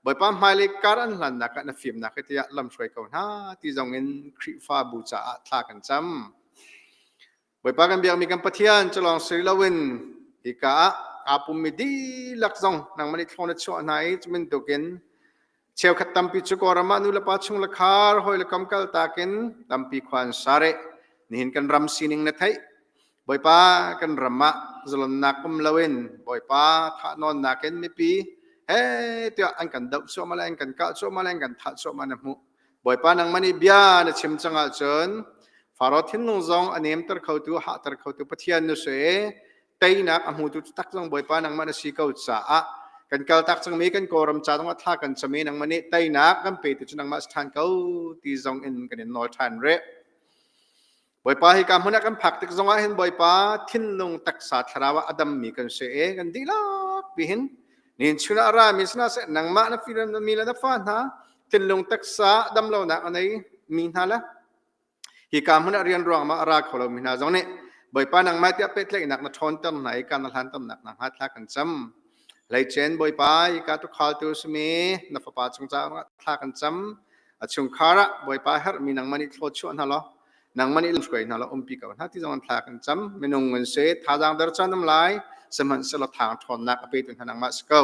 Bawipa hmailei kar an hlannak ah na fimnak he tiah lamhruai ko hna ti zong in Khrihfabu caah thla kan cam. Bawipa kan biakmi kan Pathian cu lawng si loin hika ah aa pummi dihlak zong nangmah nih thlawn na chuah hna i cu bantukin cheukhat tampi cu Kawlram ah nulepa chung le khar hawi le kam kaltak in tampi khua an sa rih. Nihin kan ram sining na theih. Bawipa kan ram ah zalonnak um loin Bawipa thahnawnnak in mipi he tiah an kan doh cuahmah le an kan kah cuahmah le an kan thah cuahmah na hmuh. Bawipa nangmah nih bia na chim cang ahcun Faro thinlung zong a nemter khotu hahter khotu Pathian na si teinak a hmutu tak zong Bawipa nangmah na si ko caah kan kaltak cangmi kan Kawlram ca zongah thla kan cam i nangmah nih teinak kan pe tu cu nangmah si ṭhan ko ti zong in kan in nawl ṭhan rih. Bawipa hi ka hmun ah kan phak tik zongah hin Bawipa thinlung taksa thlarau ah a dammi kan si i kan dihlak pi hin nin chun ah ra mi sina seh nangmah na fi mi le na fa hna thinlung taksa damlonak a nei mi hna le hi ka hmun ah rian ruang ma a ra kho lo mi hna zong nih Bawipa nangmah tiah pehtlaihnak na ṭhawnter hna i kan na hlanter nak hna hnga thla kan cam Hleicen Bawipa hi ka tukhaltu simi na fapa cung caah thla kan cam a chungkhar ah Bawipa herhmi nangmah nih thlaw chuah hna law nangmah nih lamhruai hna law umpi ko hna ti zong an thla kan cam minung an si thazaang der caan um lai sihmanhsehlaw thang ṭhawnnak a petu hna nangmah si ko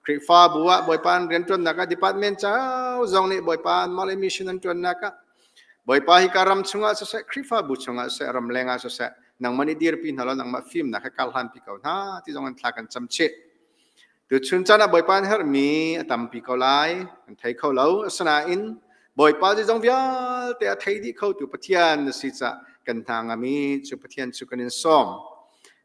Khrihfabu ah Bawipa an rianṭuannak ah department cao zong nih Bawipa an mah le mission an ṭuannak ah Bawipa hi ka ram chungah siseh Khrihfabu chungah siseh ramleng ah siseh nangmah nih dirpi hna law nangmah fimnak he kar hlanpi ko hna ti zong an thla kan cam chih Tuchun caan ah Bawipa an herhmi a tampi ko lai, kan thei kho lo. Asinain Bawipa zeizong vialte a thei dih khotu Pathian na si caah kan hna ngam i cu Pathian cu kan in sawm.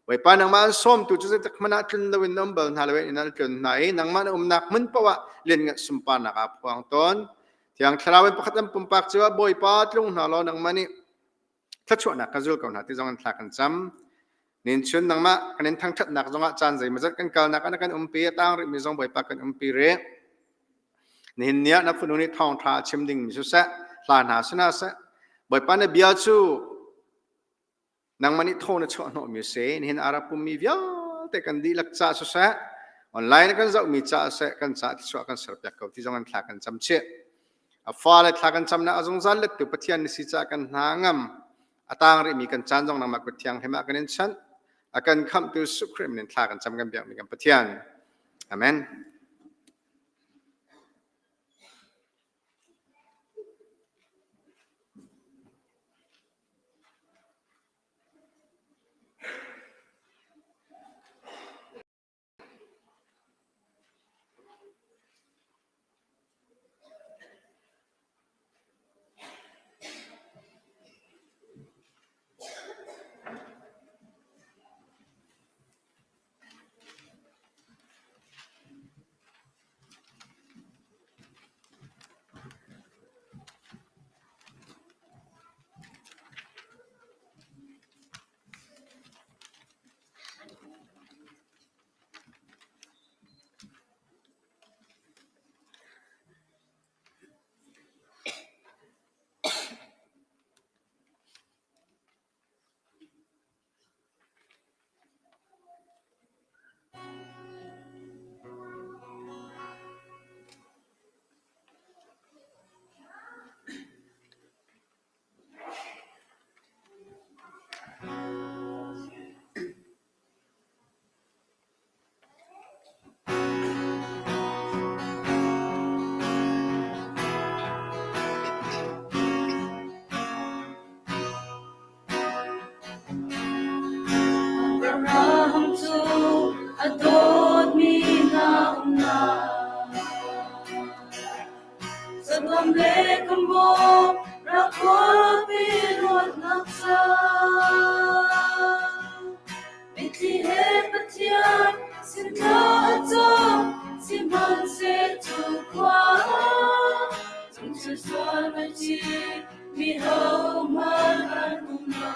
Bawipa nangmah an sawmtu cu zeitik hmanh ah tlun loin na um bal hna lo in an tlun hna i nangmah na umnak hmun paoh ah lianngan sunparnak aa phuang tawn. Thiang Thlarau in pakhat an pumpak cu ah Bawipa tlung hna law nangmah nih thluachuahnak ka zul ko hna ti zong in thla kan cam. Nin chun nangmah kan in thangṭhatnak zongah caan zeimawzat kan kalnak ah na kan umpi a tang rihmi zong Bawipa kan umpi rih. Nihin ni ah na fanu nih thawngṭha a chim dingmi siseh, hla hna sina seh, Bawipa na bia cu nangmah nih thaw na chuah hnawhmi a si. Nihin Arab pummi vialte kan dihlak ca siseh, online kan zohmi ca seh, kan ca thluachuah kan serpiak ko ti zong in thla kan cam chih. A fale thla kan camnak a zungzal lettu Pathian na si caah kan hna ngam. A tang rihmi kan caan zong nangmah kut thianghlim ah kan in chanh. A kan khamhtu Jesuh Khrih min in thla kan cam kan biakmi kan Pathian. Amen.
Kam le kam bawm rak khuapi luatnak ca. Mitthli he Pathian sin thla a cam, sihmanhseh cu khua cungchin sual ngaihchih mi hohmanh an um lo.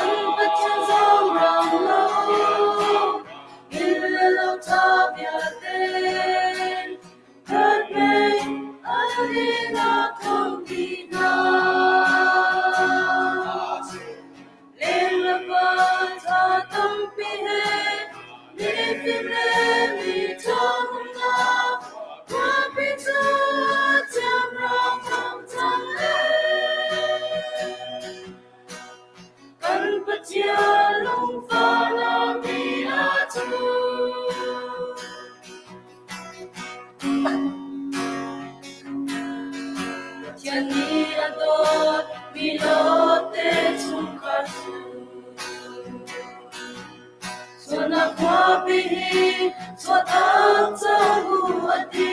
An Pathian zong rang lo, inn le lo ṭha vialte khat mei an inn ah thawngpi hna. Leng le pa ṭha tampi he mifim le mi ṭhawngnak khuapi cu thiamrak thawng cang e. Kan Pathian lungfahnak ni a cu. Pathian nih a dawt mi lawngte chungkhar cu. Sualnak khuapi hi chuahtak cang u a ti.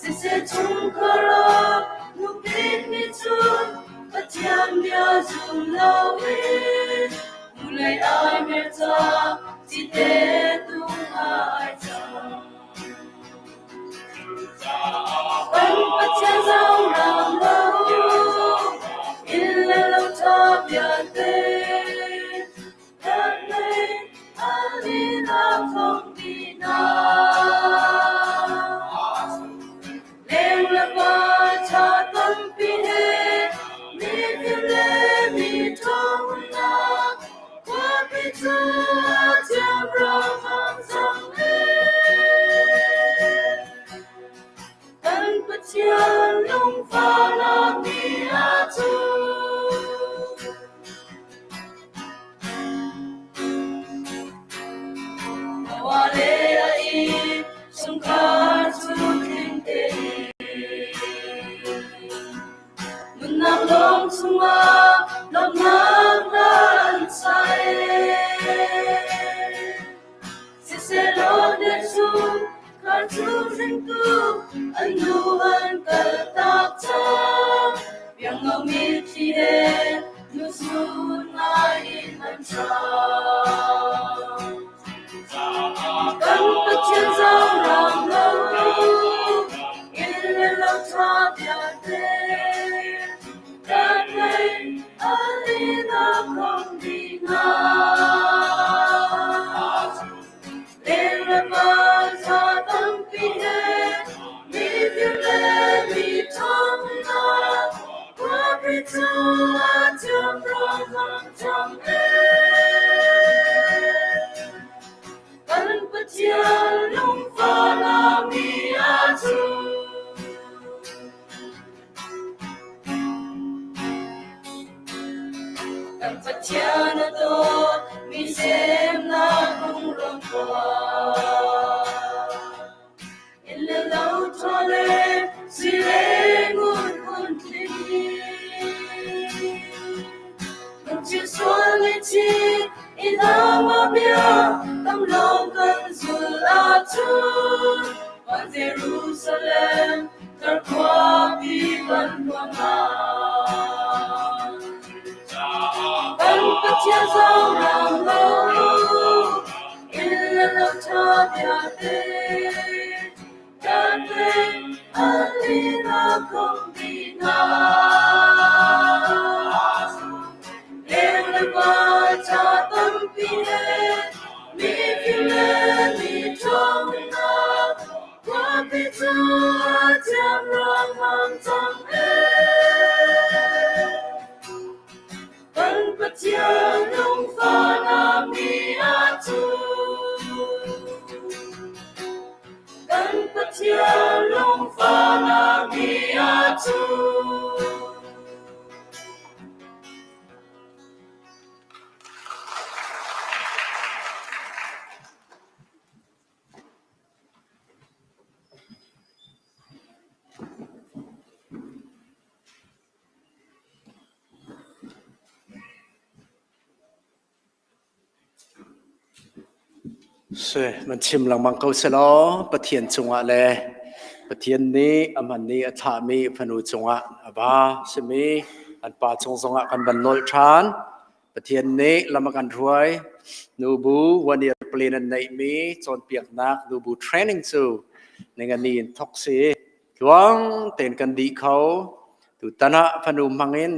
Siseh chungkhar ah nupit nih cun Pathian bia zum loin hnulei ai mer ca cite tung ai cang. Kan Pathian zong ram lo, inn le lo ṭha vialte kan nei a linak thawng ti hna. Leng le pa ṭha tampi he mifim le mi ṭhawngnak khuapi cu thiamram an cang e. Kan Pathian lungfahnak nih a cu. Noah le a inn chungkhar cu tling tein nunnak lawng chungah lawmhnak nan sai. Siselaw nechung khar cu hringtu an nu an kaltak cang. Biangno mitthli he nusun ngai in an ṭap. Kan Pathian zong ram lo, inn le lo ṭha vialte kan ngei a linak khong dih hna. Leng le van ṭha tampi he mifim le mi ṭhawngnak khuapi cu a thiamram hmang cang e. Kan Pathian lungfahnak mi a cu. Kan Pathian a dawt mi semnak lungrawn khua. Inn le lo ṭha le sui le ngun phun tling. Lungchim sual le chit in amah bia tam lawng kan zul ahcun van Jerusalem Tarkhuapi kan tuan Kan Pathian zong ram lo, inn le lo ṭha vialte, kan lei a linak khong dih hna. Leng le vai ṭha tampi he, mifim le mi ṭhawng hna, Khuapi cu a thiam ruangmang cang e. Kan Pathian lungfahnak mi a cu. Kan Pathian lungfahnak mi a cu.
Si, man chim lengmang ko selaw Pathian cungah le Pathian nih a hman i a thlahmi fanu cungah a va simi an pa cung zongah kan van nolh ṭhan. Pathian nih lam a kan hruai. Nubu one year plan an neihmi cawnpiaknak nubu training cu ningani in thok si. Tluang tein kan dih kho. Tutan ah fanu hmang in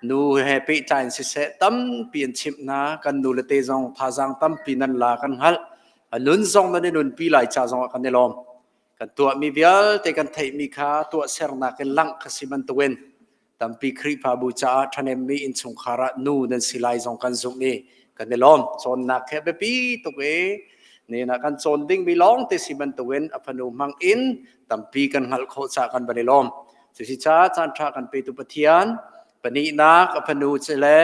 nu he pehtlai in siseh tampi an chimh hna. Kan nu le te zong thazaang tampi nan la kan hngalh. A nun zong nan i nunpi lai ca zong ah kan i lawm. Kan tuahmi vialte kan theihmi kha tuahsernak in langh kha si bantukin tampi Khrihfabu caah ṭhahnemmi innchungkhar ah nu nan si lai zong kan zumh i kan i lawm. Cawnnak he biapi tuk i nihin ah kan cawn dingmi lawng te si bantukin a fanu hmang in tampi kan hngalh khawh caah kan van i lawm. Cusi caah caanṭha kan petu Pathian pahnihnak a fanu cu le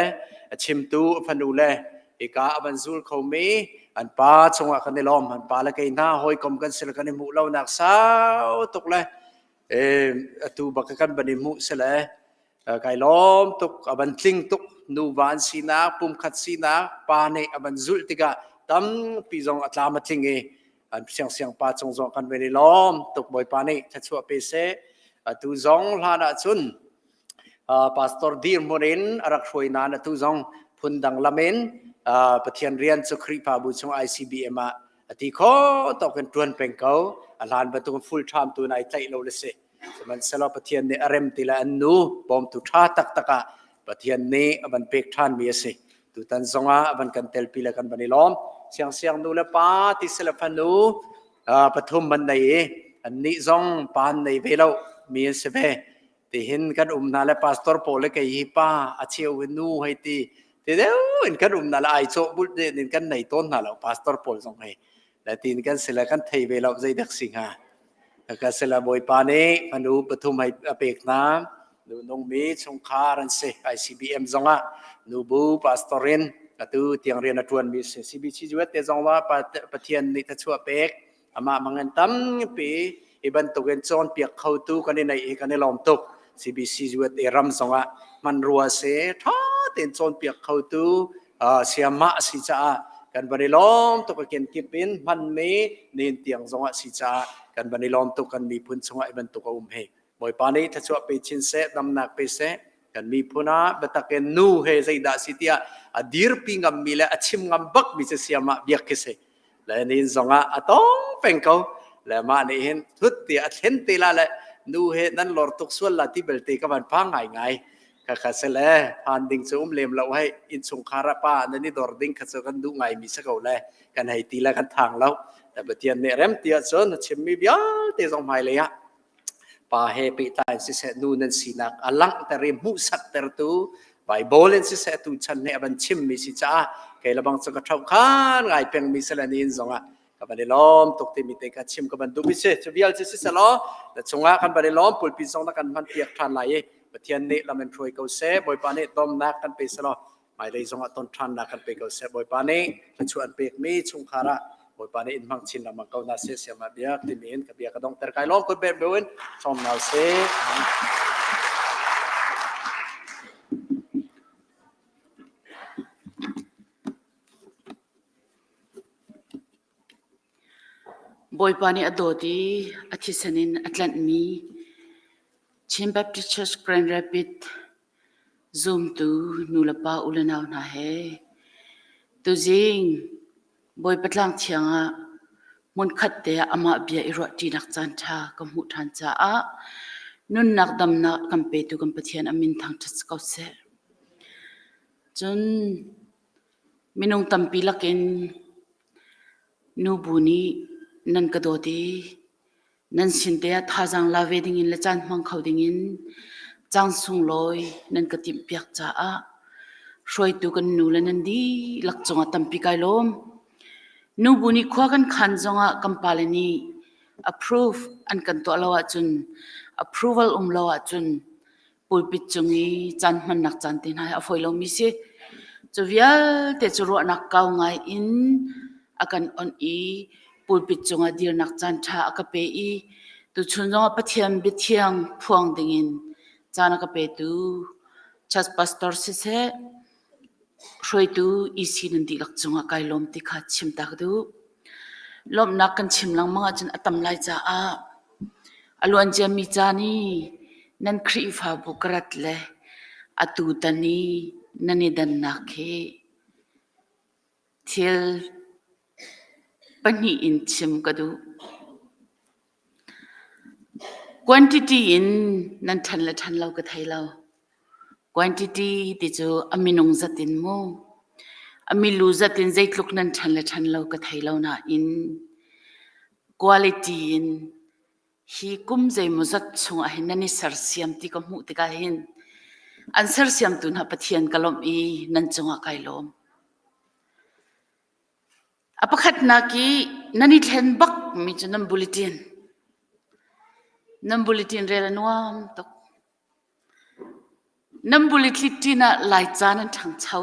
a chimtu a fanu le hika a van zul khomi an pa cungah kan i lawm. An pa le kei hna hawikom kan si le kan i hmuh lonak sau tuk le atu bak kan van i hmuh si le kai lawm tuk a van tling tuk nuva an sinak pumkhat sinak pa nih a van zulh tikah tampi zong a tlam a tling i an siangsiang pa cung zong kan van i lawm tuk bawipa nih thluachuah pe seh atu zong hlan ah cun pastor dirhmun in a rak hruai nain atu zong phundang lam in Pathian rian cu Khrihfabu chung ICBM ah a ti kho tawk in ṭuan peng ko. A hlan bantuk full time tu nai tlaih lo le si. Sihmanhsehlaw Pathian nih a rem ti le an nu bawmtu ṭha taktak ah Pathian nih a van pek ṭhanmi a si. Tutan zongah a van kan telpi le kan van i lawm. Siangsiang nu le pa ti si le fanu pathum an nei i annih zong pa an nei ve lo mi an si ve. Tihin kan um hna le pastor pawl le kei hi pa a cheu in nu hei ti ti deuh in kan um hna le ai cawh bulh in kan nei tawn hna lo pastor pawl zong hei le tin kan si le kan thei ve lo zeidek si hnga ka si le bawipa nih fanu pathum hei a pek hna nu nungmi chungkhar an si ICBM zongah nubu pastor in atu tiang rian a ṭuanmi si CBC juat te zong ah Pathian nih thachuah pek Amah mangan tampi hi bantukin cawnpiak khotu kan i neih hi kan i lawm tuk. CBC USA ram zongah hmanrua se ṭha tein cawnpiak khotu siamah a si caah kan van i lawm tuk a kenkip in hmanmi nihin tiang zongah si caah kan van i lawm tuk kan miphun chungah hi bantuk a um hi. Bawipa nih thluachuah pe chin seh, damnak pe seh. Kan miphun ah biatak in nu he zeidah si tiah a dirpi ngammi le a chim ngam bakmi cu siamah biak khi si. Le nin zongah a tong peng ko. Le mah nih hin thut ti a thlen te la le nu he nan lor tuk sual la ti belte ka van phang ngai ngai. Kha kha se le phan ding cu um lem lo hei innchungkhar ah pa nan i dor ding kha cu kan duh ngai mi si ko le kan hei ti le kan thang lo. Le Pathian nih rem ti ahcun a chimmi vialte zong hmailei ah Pa he pehtlai in siseh nu nan sinak a langhter i hmuhsaktertu Bible in siseh tuchan nih a van chimmi si caah kei lebang cu ka ṭhoh khan ngai pengmi si le nihin zongah ka van i lawm tuk timi te ka chim ka van duhmi si. Cu vial cu siselaw na chungah kan van i lawm pulpi zong na kan hman piak ṭhan lai i Pathian nih lam in hruai ko seh Bawipa nih domnak kan pe selaw hmailei zongah ton ṭhannak kan pe ko seh Bawipa nih thluachuah an pekmi chungkhar ah Bawipa nih in hmang chin lengmang ko hna seh siamah biak timi in ka bia ka donghter kai lawm kut bet buin sawm hna usih.
Bawipa nih a dawt i a thisen in a tlanhmi Chin Baptist Church Grand Rapid Zumtu nulepa u le nau hna he tuzing Bawipa tlang thiang ah hmunkhat te ah amah bia i ruahṭinak caanṭha ka hmuh ṭhan caah nunnak damnak kan petu kan Pathian a min thangṭhat si ko seh. Cun minung tampi lakin nubu nih nan ka dawt i Nan sin te ah thazaang la ve dingin le caan hmang kho dingin caan sunglawi nan ka timhpiak caah hruaitu kan nu le nan dihlak cungah tampi kai lawm. Nubu nih khua kan khan zongah kan pale nih approve an kan tuah lo ahcun approval um lo ahcun pulpit cung i caan hmannak caan te hna hi a fawi lomi si. Cu vialte cu ruahnak kau ngai in a kan onh i pulpit cungah dirnak caan ṭha a ka pe i tuchun zongah Pathian biathiang phuang dingin caan a ka petu church pastor siseh hruaitu EC nan dihlak cungah kai lawm ti kha chim ta ka duh. Lawmhnak kan chim lengmang ahcun a tam lai caah a luanciami caan i nan Khrihfabu ka rat le atu tan i nan i dannak hi thil pahnih in chim ka duh. Quantity in nan ṭhan le ṭhan lo ka thei lo. Quantity ti cu a minung zat in mu. A milu zat in zeitluk nan ṭhan le ṭhan lo ka thei lo nain quality in hi kum zeimawzat chungah hin nan i sersiam ti ka hmuh tikah hin an sersiamtu hna Pathian ka lawmh i nan cungah kai lawm. A pakhatnak i nan i thlen bak mi cu nan bulletin. Nan bulletin rel a nuam tuk. Nan bulletin ah Laica nan ṭhangcho.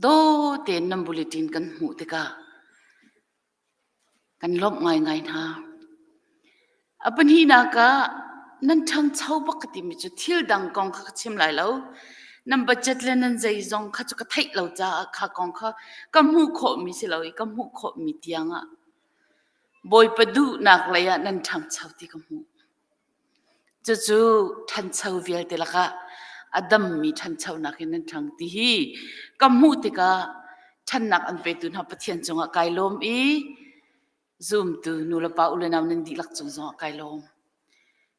Daw tein nan bulletin kan hmuh tikah Kan lawmh ngaingai hna. A pahnihnak ah nan ṭhangcho bak ka timi cu thil dang kong kha ka chim lai lo. Nan budget le nan zeizong kha cu ka theih lo caah kha kong kha ka hmuh khawhmi si lo i ka hmuh khawhmi tiang ah Bawipa duhnak lei ah nan ṭhangcho ti ka hmuh. Cucu ṭhancho vialte lakah a dammi ṭhanchonak in nan ṭhang ti hi ka hmuh tikah ṭhannak an petu hna Pathian cungah kai lawm i zumtu nulepa u le nau nan dihlak cung zongah kai lawm.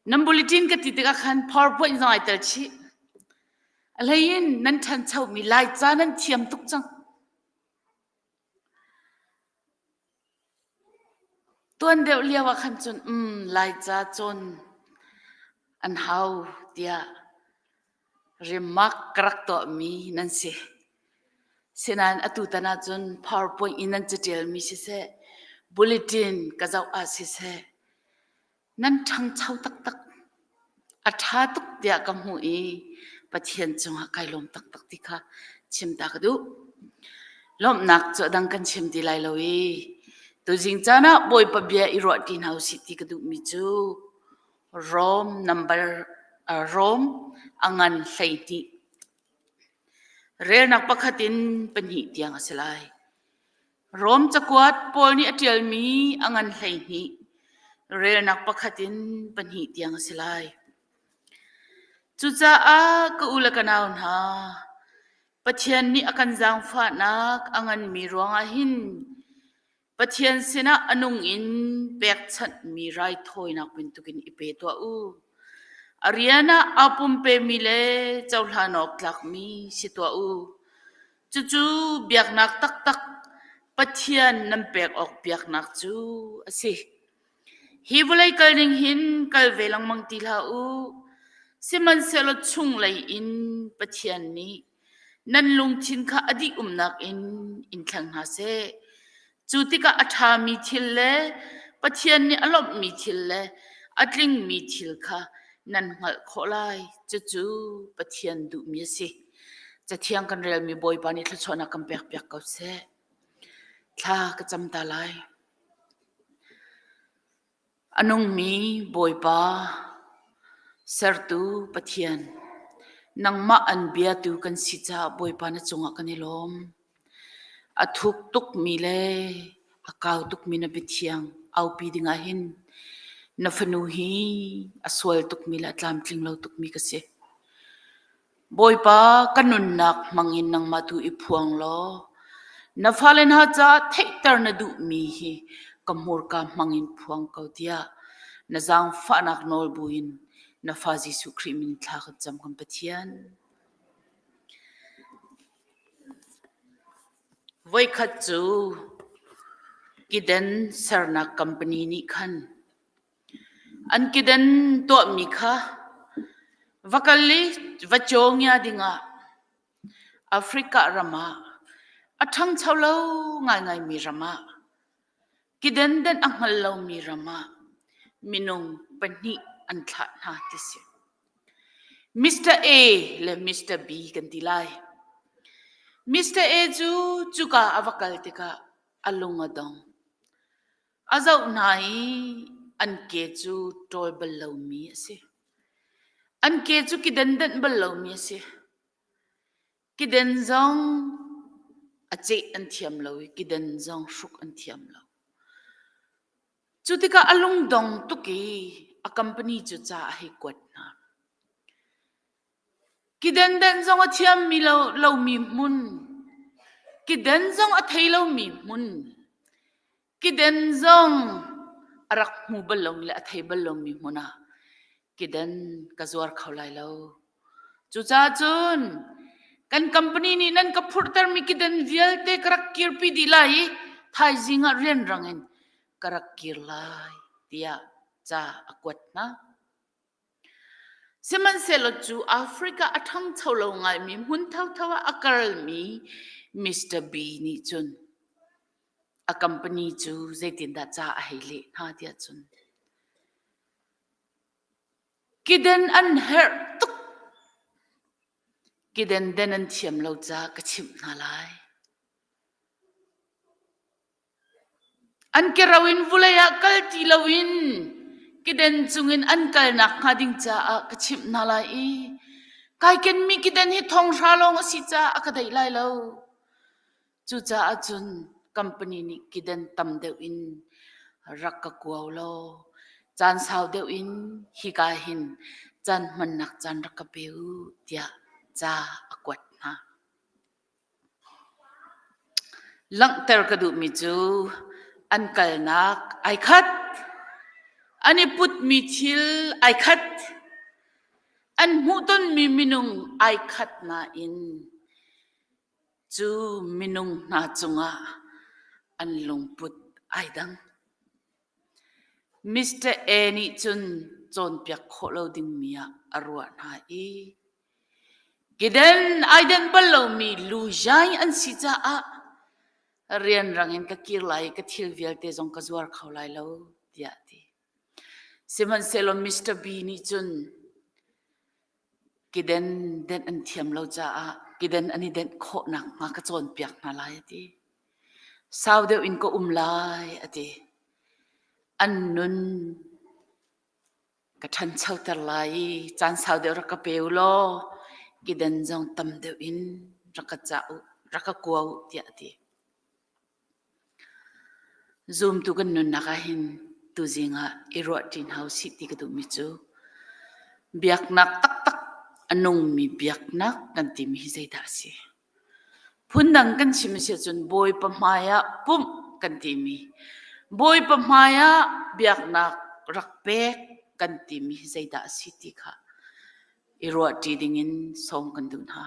Nan bulletin ka ti tikah khan PowerPoint zong ai tel chih. A hlei in nan ṭhanchomi Laica nan thiam tuk cang. Tuan deuh lio ah khan cun um Laica cawn an hau tiah remark ka rak tuahmi nan si. Sinain atutan ahcun PowerPoint in nan caṭialmi siseh, bulletin ka zoh ah siseh, Nan ṭhangcho taktak. A ṭha tuk tiah ka hmuh i Pathian cungah kai lawm taktak ti kha chim ta ka duh. Lawmhnak cu a dang kan chim ti lai lo i tuzing caan ah Bawipa bia i ruah ṭi hna usih ti ka duhmi cu Rom number uh, Rom a ngan 12 relnak pakhat in pahnih tiang a si lai. Rom cakuat Paul nih a ṭialmi a ngan 12, relnak pakhat in pahnih tiang a si lai. Cucaah ka u le ka nau hna, Pathian nih a kan zaangfahnak a nganmi ruangah hin Pathian sinah a nung in pekchanhmi raithawinak bantukin i pe tuah u. A rian ah aa pumpemi le cohlan awk tlakmi si tuah u. Cucu biaknak taktak Pathian nan pek awk biaknak cu a si. Hi vawlei kal ning hin kal ve lengmang ti hlah u. Sihmanhsehlaw chunglei in Pathian nih nan lungthin kha a dih umnak in in thleng hna seh. Cu tikah a ṭhami thil le Pathian nih a lawmhmi thil le a tlingmi thil kha nan hngalh khawh lai. Cucu Pathian duhmi a si. Cathiang kan relmi Bawipa nih thluachuahnak kan pekpiak ko seh. Thla ka cam ta lai. A nungmi Bawipa, sertu Pathian, nangmah an biatu kan si caah Bawipa na cungah kan i lawm. A thuk tukmi le a kau tukmi na biathiang aupi dingah hin na fanu hi a sual tukmi le a tlamtling lo tukmi ka si. Bawipa ka nunnak hmangin nangmah tu i phuang law na fale hna caah theihter na duhmi hi ka hmurka hmangin phuang ko tiah na zaangfahnak nawl buin na fa Jesuh Khrih min thla kan cam kan Pathian. Voikhat cu kiden sernak company nih khan an kiden tuahmi kha va kal i va cawngia dingah Africa ram ah a ṭhangcho lo ngaingaimi ram ah kiden denh a hngal lomi ram ah minung pahnih an thlah hna ti si. Mr. A le Mr. B kan ti lai. Mr. A cu cuka a va kal tikah a lung a dong. A zoh hna i an ke cu ṭawl bal lomi a si. An ke cu kiden denh bal lomi a si. Kiden zong A ceh an thiam lo i kiden zong hruk an thiam lo. Cu tikah a lungdong tuk i a company cu ca a hei kuat hna. Kiden den zong a thiammi lo, lomi hmun, kiden zong a thei lomi hmun, kiden zong a rak hmu bal lomi le a thei bal lomi hmun ah kiden ka zuar kho lai lo. Cucaah cun kan company nih nan ka phurhtermi kiden vialte ka rak kirpi dih lai i thaizing ah rianrang in ka rak kir lai tiah ca a kuat hna. Sihmanhsehlaw cu Africa a ṭhangcho lo ngaimi hmun thotho ah a kalmi Mr. B nih cun a company cu zeitindah ca a hei leh hna tiah cun Kiden an herh tuk. Kiden den an thiam lo caah ka chimh hna lai. An kero in vulei ah kal ti loin kiden cungin an kalnak hnga ding caah ka chimh hna lai i kai kenmi kiden hi thonghra lawng a si caah a ka daih lai lo. Cucaah cun company nih kiden tam deuh in rak ka kuau law caan sau deuh in hika hin caan hmannak caan rak ka pe u tiah ca a kuat hna. Langhter ka duhmi cu an kalnak ai khat, an i putmi thil ai khat, an hmuhtonmi minung ai khat nain Cu minung hna cungah an lungput ai dang. Mr. A nih cun cawnpiak khawh lo dingmi ah a ruah hna i keden ai denh bal lomi luzai an si caah rianrang in ka kir lai i ka thil vialte zong ka zuar kho lai lo tiah a ti. Sihmanhsehlaw Mr. B nih cun Keden denh an thiam lo caah keden an i denh khawh nakhnga ka cawnpiak hna lai a ti. Sau deuh in ka um lai a ti. An nun ka ṭhanchoter lai i caan sau deuh rak ka pe u law keden zong tam deuh in rak ka cah u, rak ka kua u tiah a ti. Zumtu kan nunnak ahhin tuzing ah i ruahṭi hna usih ti ka duhmi cu biaknak taktak a nungmi biaknak kan timi hi zeidah a si? Phundang kan chim a si ahcun Bawipa hmai ah pumh kan timi, Bawipa hmai ah biaknak rak pek kan timi hi zeidah a si ti kha i ruahṭi dingin sawm kan duh hna.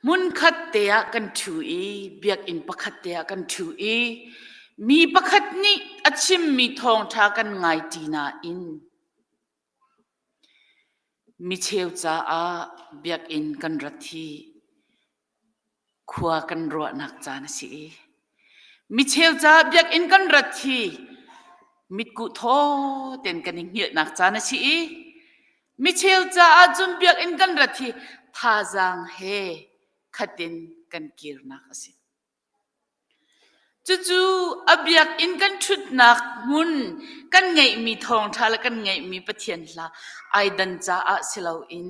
Hmunkhat te ah kan ṭhu i biakinn pakhat te ah kan ṭhu i mi pakhat nih a chimmi thawngṭha kan ngaiṭi nain micheu caah biakinn kan rat hi khua kan ruahnak caan a si i micheu caah biakinn kan rat hi mitkuh thaw tein kan i hngilhnak caan a si i micheu caah cun biakinn kan rat hi thazaang he khatin kan kirnak a si. Cucu a biakinn kan ṭhutnak hmun kan ngeihmi thawngṭha le kan ngeihmi Pathian hla ai dan caah si loin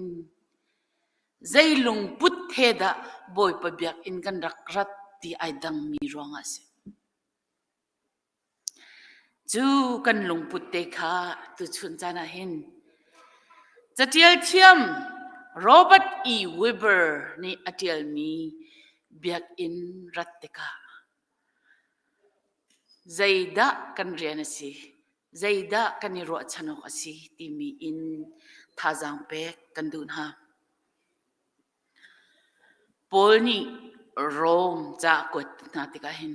zei lungput he dah Bawipa biakinn kan rak rat ti ai dangmi ruangah a si. Cu kan lungput te kha tuchun caan ah hin caṭial thiam Robert E. Weber nih a ṭialmi biakinn rat tikah zeidah kan rian a si, zeidah kan i ruahchan awk a si timi in thazaang pek kan duh hna. Paul nih Rom ca a kuat hna tikah hin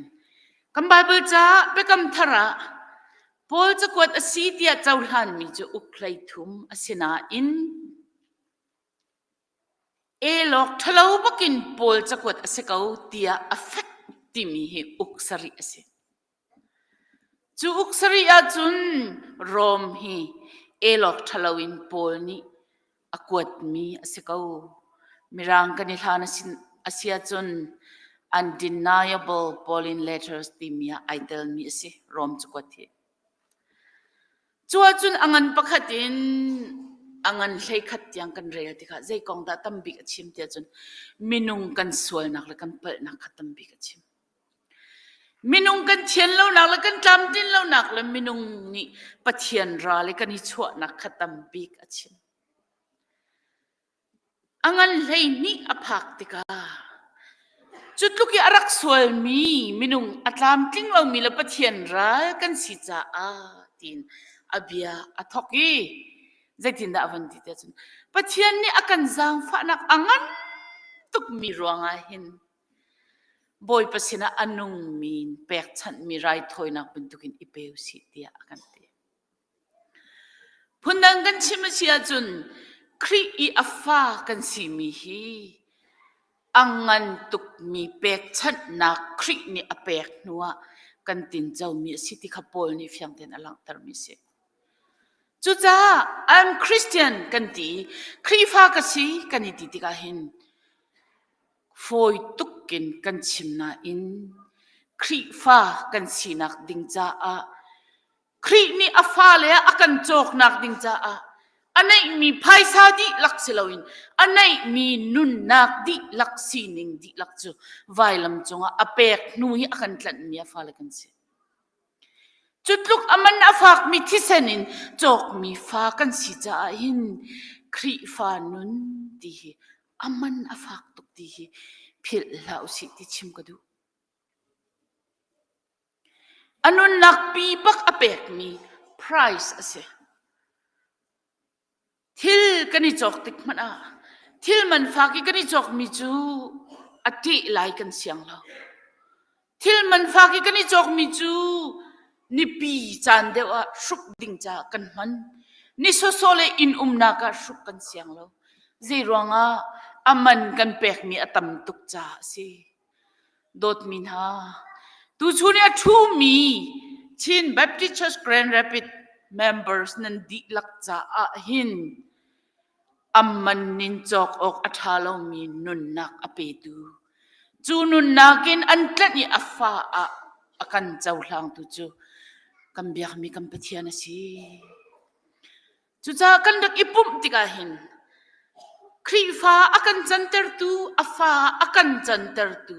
kan Baibal ca Biakam Thar ah Paul cakuat a si tiah cohlanmi cu uk 13 a si nain elawk ṭhalo bakin Paul cakuat a si ko tiah a fek timi hi uk sarih a si. Cu uk sarih ahcun Rom hi elawk ṭhalo in Paul nih a kuatmi a si ko. Mirang kan i hlan a si ahcun undeniable Pauline letters timi ah ai telmi a si, Rom cakuat hi. Cu ahcun a ngan pakhat in A ngan 11 tiang kan rel tikah zei kong dah tam bik a chim tiah cun minung kan sualnak le kan palhnak kha tam bik a chim. Minung kan thian lonak le kan tlamtlin lonak le minung nih Pathian ral i kan i chuahnak kha tam bik a chim. A ngan 12 a phak tikah cu tluk i a rak sualmi minung a tlamtling lomi le Pathian ral kan si caah tiin a bia a thawk i zeitindah a van ti tiah cun Pathian nih a kan zaangfahnak a ngan tukmi ruangah hin Bawipa sinah a nungmi in pekchanhmi raithawinak bantukin i pe usih tiah a kan ti. Phundang kan chim a si ahcun Khrih i a fa kan simi hi a ngan tukmi pekchanhnak Khrih nih a pek hnuah kan tincomi a si ti kha Paul nih fiang tein a langhtermi a si. Cucaah I'm Christian kan ti i Khrihfa ka si kan i ti tikah hin Fawi tuk in kan chim nain Khrihfa kan sinak ding caah Khrih nih a fale ah a kan cawknak ding caah a neihmi phaisa dihlak si loin a neihmi nunnak dihlak sining dihlak cu vailam cungah a pek hnu i a kan tlanhmi a fale kan si. Cu tluk a man a fakmi thisen in cawkmi fa kan si caah hin Khrihfa nun ti hi a man a fak tuk ti hi philh hlah usih ti chim ka duh. A nunnak pi bak a pekmi price a si. Thil kan i cawk tik hmanh ah thil man fak i kan i cawkmi cu a ṭeh lai kan siang lo. Thil man fak i kan i cawkmi cu nipi caan deuh ah hruk ding caah kan hman. Ni sawsawh le inn umnak ah hruk kan siang lo. Zei ruangah a man kan pekmi a tam tuk caah a si. Dawtmi hna, tuchun i a ṭhumi Chin Baptist Church Grand Rapid members nan dihlak caah hin a man nin cawk awk a ṭha lomi nunnak a petu cu nunnak in an tlanh i a fa ah a kan cohlangtu cu kan biakmi kan Pathian a si. Cucaah kan rak i pumh tikah hin Khrihfa a kan cantertu, a fa a kan cantertu,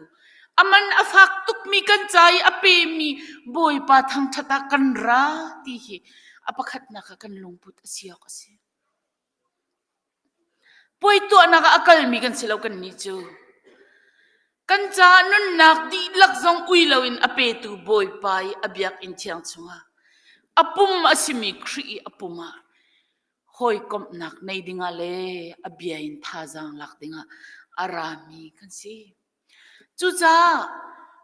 a man a fak tukmi kan ca i a pemi Bawipa thangṭhat ah kan ra ti hi a pakhatnak ah kan lungput a si awk a si. Puai tuahnak ah a kalmi kan si lo kannih cu. Kan caah nunnak dihlak zong ui loin a petu Bawipa i a biakinn thiang chungah a pum a simi Khrih i a pum ah hawikomhnak nei dingah le a bia in thazaang lak dingah a rami kan si. Cucaah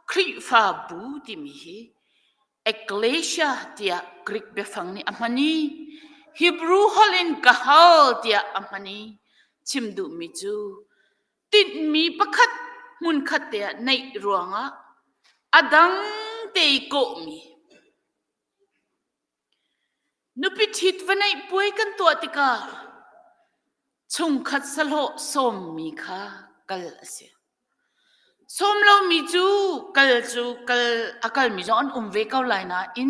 Khrihfabu timi hi Ekklesia tiah Greek biafang nih a hman i Hebrew holh in kahal tiah a hman i chim duhmi cu tinhmi pakhat hmunkhat te ah neih ruangah a dang te i kawhmi Nupi ṭhit va neih puai kan tuah tikah chungkhat sahlawh sawmmi kha kal a si. Sawm lomi cu kal cu kal a kalmi zong an um ve ko lai nain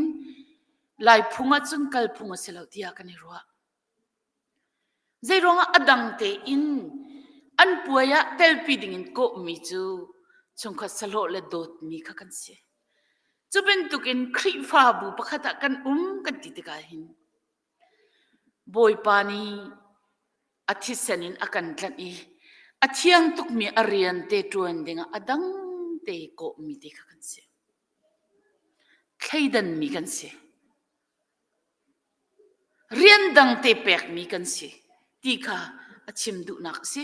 Lai phung ahcun kal phung a si lo tiah kan i ruah. Zeiruangah a dang tein an puai ah telpi dingin kawhmi cu chungkhat sahlawh le dawtmi kha kan si. Cu bantukin Khrihfabu pakhat ah kan um kan ti tikah hin Bawipa nih a thisen in a kan tlanh i a thiang tukmi a rian te ṭuan dingah a dang te kawhmi te kha kan si. Thleidanmi kan si. Rian dang te pekmi kan si ti kha a chim duhnak a si.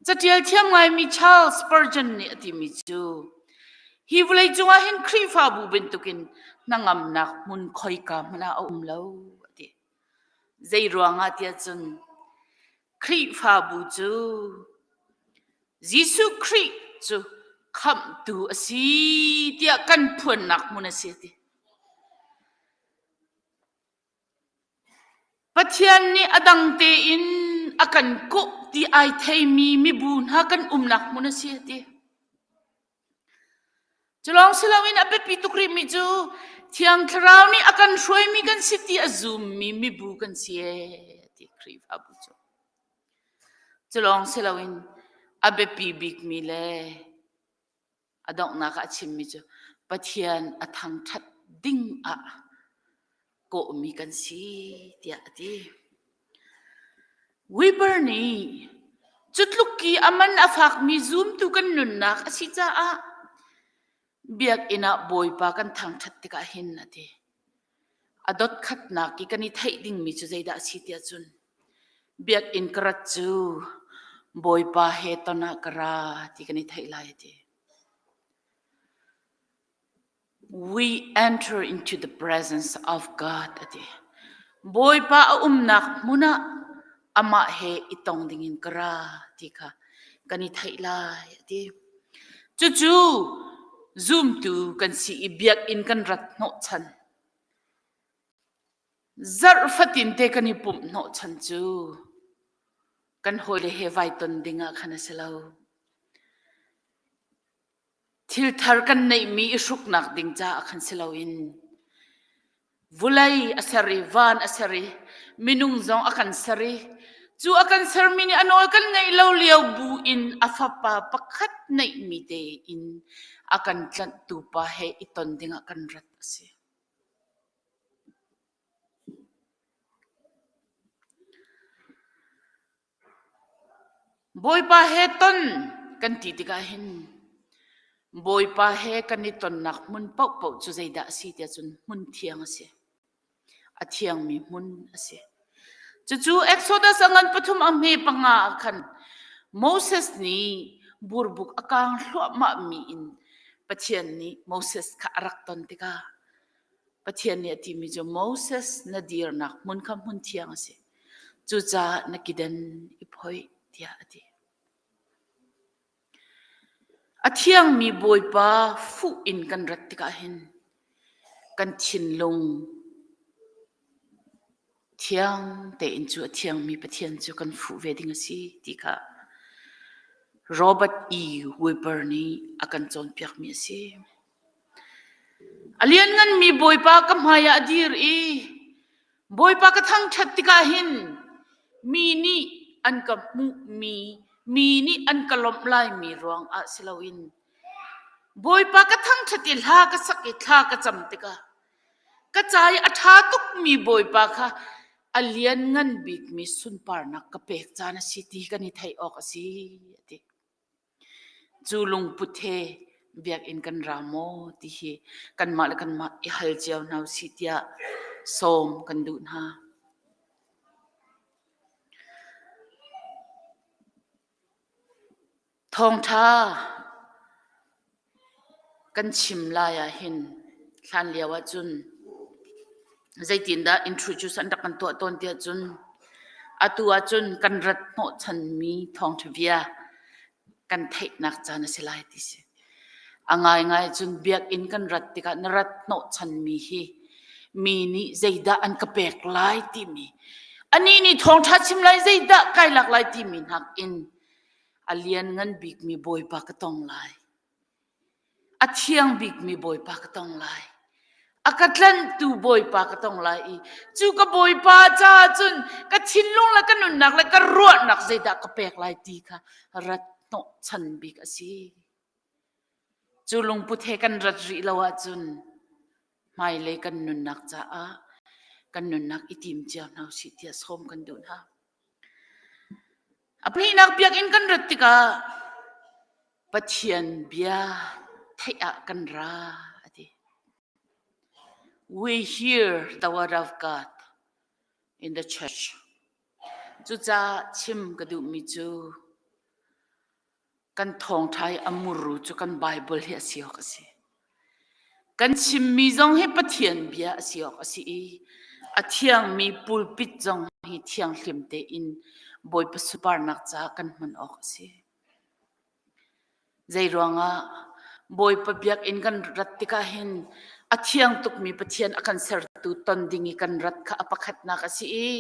Catial thiam ngaimi Charles Spurgeon nih a timi cu hi vawlei cungah hin Khrihfabu bantukin hnangamnak hmun khoika hmanh ah a um lo a ti. Zei ruangah tiah cun Khrihfabu cu Jesuh Khrih cu khamhtu a si tiah kan phuannak hmun a si a ti. Pathian nih a dang tein a kan kawh ti ai theimi mibu hna kan umnak hmun a si a ti. Cu lawng si loin a biapi tuk rihmi cu Thiang Thlarau nih a kan hruaimi kan si ti a zummi mibu kan si ee ti. Khrihfabu cu. Cu lawng si loin a biapi bikmi le a donghnak ah a chimmi cu Pathian a thangṭhat ding ah kawhmi kan si tiah a ti. Weber nih cu tluk i a man a fakmi zumtu kan nunnak a si caah biakinn ah Bawipa kan thangṭhat tikah hin a ti. A dotkhatnak i kan i theih dingmi cu zeidah a si tiah cun biakinn ka rat cu Bawipa he ton ah ka ra ti kan i theih lai a ti. We enter into the presence of God a ti. Bawipa a umnak hmun ah amah he i tong dingin ka ra ti kha kan i theih lai a ti. Cucu zumtu kan si i biakinn kan rat hnawhchan. Zarh fatin te kan i pumh hnawhchan cu kan hawile he vai ton ding ah khan a si lo. Thil thar kan neihmi i hruknak ding caah khan si loin vulei a ser i van a ser i minung zong a kan ser i cu a kan sermi nih a nawl kan ngeih lo lio bu in a fapa pakhat neihmi tein a kan tlanhtu pa he i ton dingah kan rat a si. Bawipa he ton kan ti tikah hin Bawipa he kan i tonnak hmun paohpaoh cu zeidah a si tiah cun hmun thiang a si. A thiangmi hmun a si. Cucu Exodus a ngan pathum a hme panga ah khan Moses nih burbuk a kang hluahmahmi in Pathian nih Moses kha a rak ton tikah Pathian nih a timi cu Moses na dirnak hmun kha hmun thiang a si. Cucaah na kiden i phoih tiah a ti. A thiangmi Bawipa fuh in kan rat tikah hin kan thinlung thiang tein cu a thiangmi Pathian cu kan fuh ve ding a si ti kha Robert E. Weber nih a kan cawnpiakmi a si. A liannganmi Bawipa ka hmaiah a dir i Bawipa ka thangṭhat tikah hin mi nih an ka hmuhmi, mi nih an ka lawmh laimi ruangah si loin Bawipa ka thangṭhat i hla ka sak i thla ka cam tikah ka ca i a ṭha tukmi Bawipa kha a lianngan bikmi sunparnak ka pek caan a si ti kan i theih awk a si, a ti. Cu lungput he biakinn kan ra maw ti hi kanmah le kanmah i hal cio hna usih tiah sawm kan duh hna. Thawngṭha Kan chim lai ahhin hlan lio ahcun zeitindah introduce an rak kan tuah tawn tiah cun atu ahcun kan rat hnawhchanmi thawngṭha bia kan theihnak caan a si lai ti si. A ngaingai cun biakinn kan rat tikah na rat hnawhchanmi hi mi nih zeidah an ka pek lai timi anih nih thawngṭha chim lai zeidah kai lak lai timi nakin A lianngan bikmi Bawipa ka tong lai. A thiang bikmi Bawipa ka tong lai. A ka tlanhtu Bawipa ka tong lai i cu ka Bawipa caah cun ka thinlung le ka nunnak le ka ruahnak zeidah ka pek lai ti kha rat hnawhchan bik a si. Cu lungput he kan rat rih lo ahcun hmailei kan nunnak caah kan nunnak i tim cio hna usih tiah sawm kan duh hna. A pahnihnak biakinn kan rat tikah Pathian bia theih ah kan ra a ti. We hear the word of God in the church. Cucaah chim ka duhmi cu kan thawngṭha i a muru cu kan Baibal hi a si awk a si. Kan chimmi zong hi Pathian bia a si awk a si i a thiangmi pulpit zong hi thianghlim tein Bawipa suparnak caah kan hman awk a si. Zei ruangah Bawipa biakinn kan rat tikah hin a thiang tukmi Pathian a kan sertu ton ding i kan rat kha a pakhatnak a si i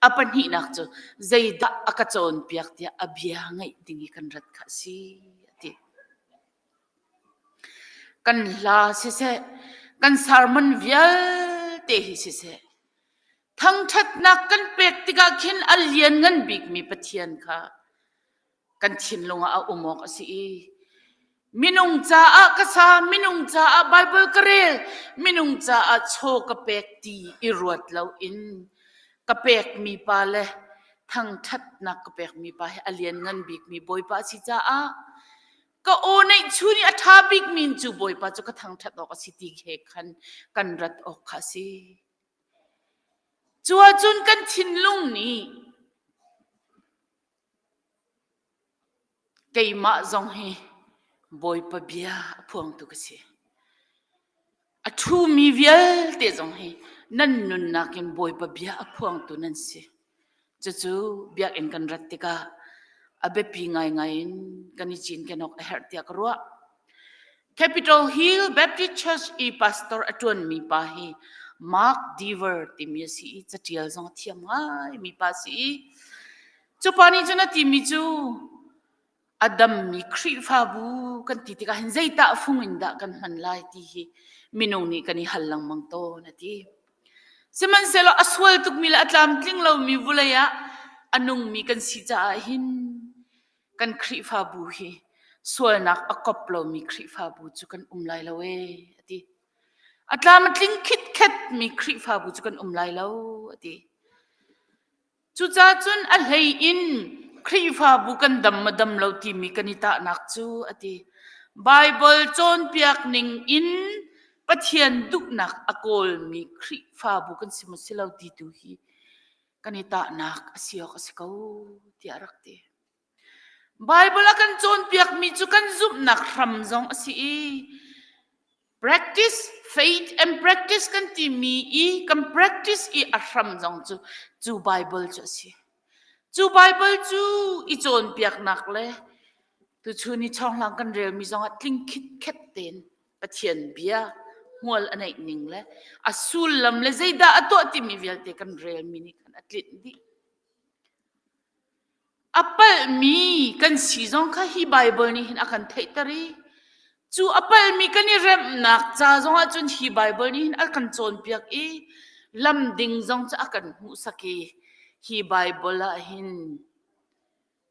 a pahnihnak cu zeidah a ka cawnpiak tiah a bia ngaih ding i kan rat kha a si a ti. Kan hla siseh, kan sermon vialte hi siseh, Thangṭhatnak kan pek tikah khin a lianngan bikmi Pathian kha kan thinlung ah a um awk a si i minung caah ka sa, minung caah Baibal ka rel, minung caah chaw ka pek ti i ruat loin ka pekmi pa le thangṭhatnak ka pekmi pa hi a lianngan bikmi Bawipa a si caah ka aw neihchun i a ṭha bikmi cu Bawipa cu ka thangṭhat awk a si ti he khan kan rat awk kha a si. Cu ahcun kan thinlung nih keimah zong hi Bawipa bia a phuangtu ka si. A ṭhumi vialte zong hi nan nunnak in Bawipa bia a phuangtu nan si. Cucu biakinn kan rat tikah a biapi ngaingai in kan i cinken awk a herh tiah ka ruah. Capitol Hill Baptist Church i pastor a ṭuanmi pa hi Mark Dever timi a si i caṭial zong a thiam ngaimi pa a si i cu pa nih cun a timi cu a dammi Khrihfabu kan ti tikah hin zeitah fung in dah kan hman lai ti hi minung nih kan i hal lengmang tawn a ti. Sihmanhsehlaw a sual tukmi le a tlamtling lomi vulei ah a nungmi kan si caah hin kan Khrihfabu hi sualnak a kop lomi Khrihfabu cu kan um lai lo ee a ti. A tlam a tling khitkhetmi Khrihfabu cu kan um lai lo a ti. Cucaah cun a hlei in Khrihfabu kan dam ma dam lo timi kan i tahnak cu a ti. Baibal cawnpiak ning in Pathian duhnak a kawlmi Khrihfabu kan si maw si lo ti tu hi kan i tahnak a si awk a si ko tiah a rak ti. Baibal a kan cawnpiakmi cu kan zumhnak hram zong a si i practice faith and practice kan timi i kan practice i a hram zong cu cu Baibal cu a si. Cu Baibal cu i cawnpiaknak le tuchun i chawnglang kan relmi zongah tling khitkhet tein Pathian bia hmual a neih ning le a sullam le zeidah a tuah timi vialte kan relmi nih khan a tlinh dih. A palhmi kan si zong kha hi Baibal nih hin a kan theihter i cu a palhmi kan i remhnak ca zongah cun hi Baibal nih hin a kan cawnpiak i lam ding zong cu a kan hmuhsak i hi Baibal ah hin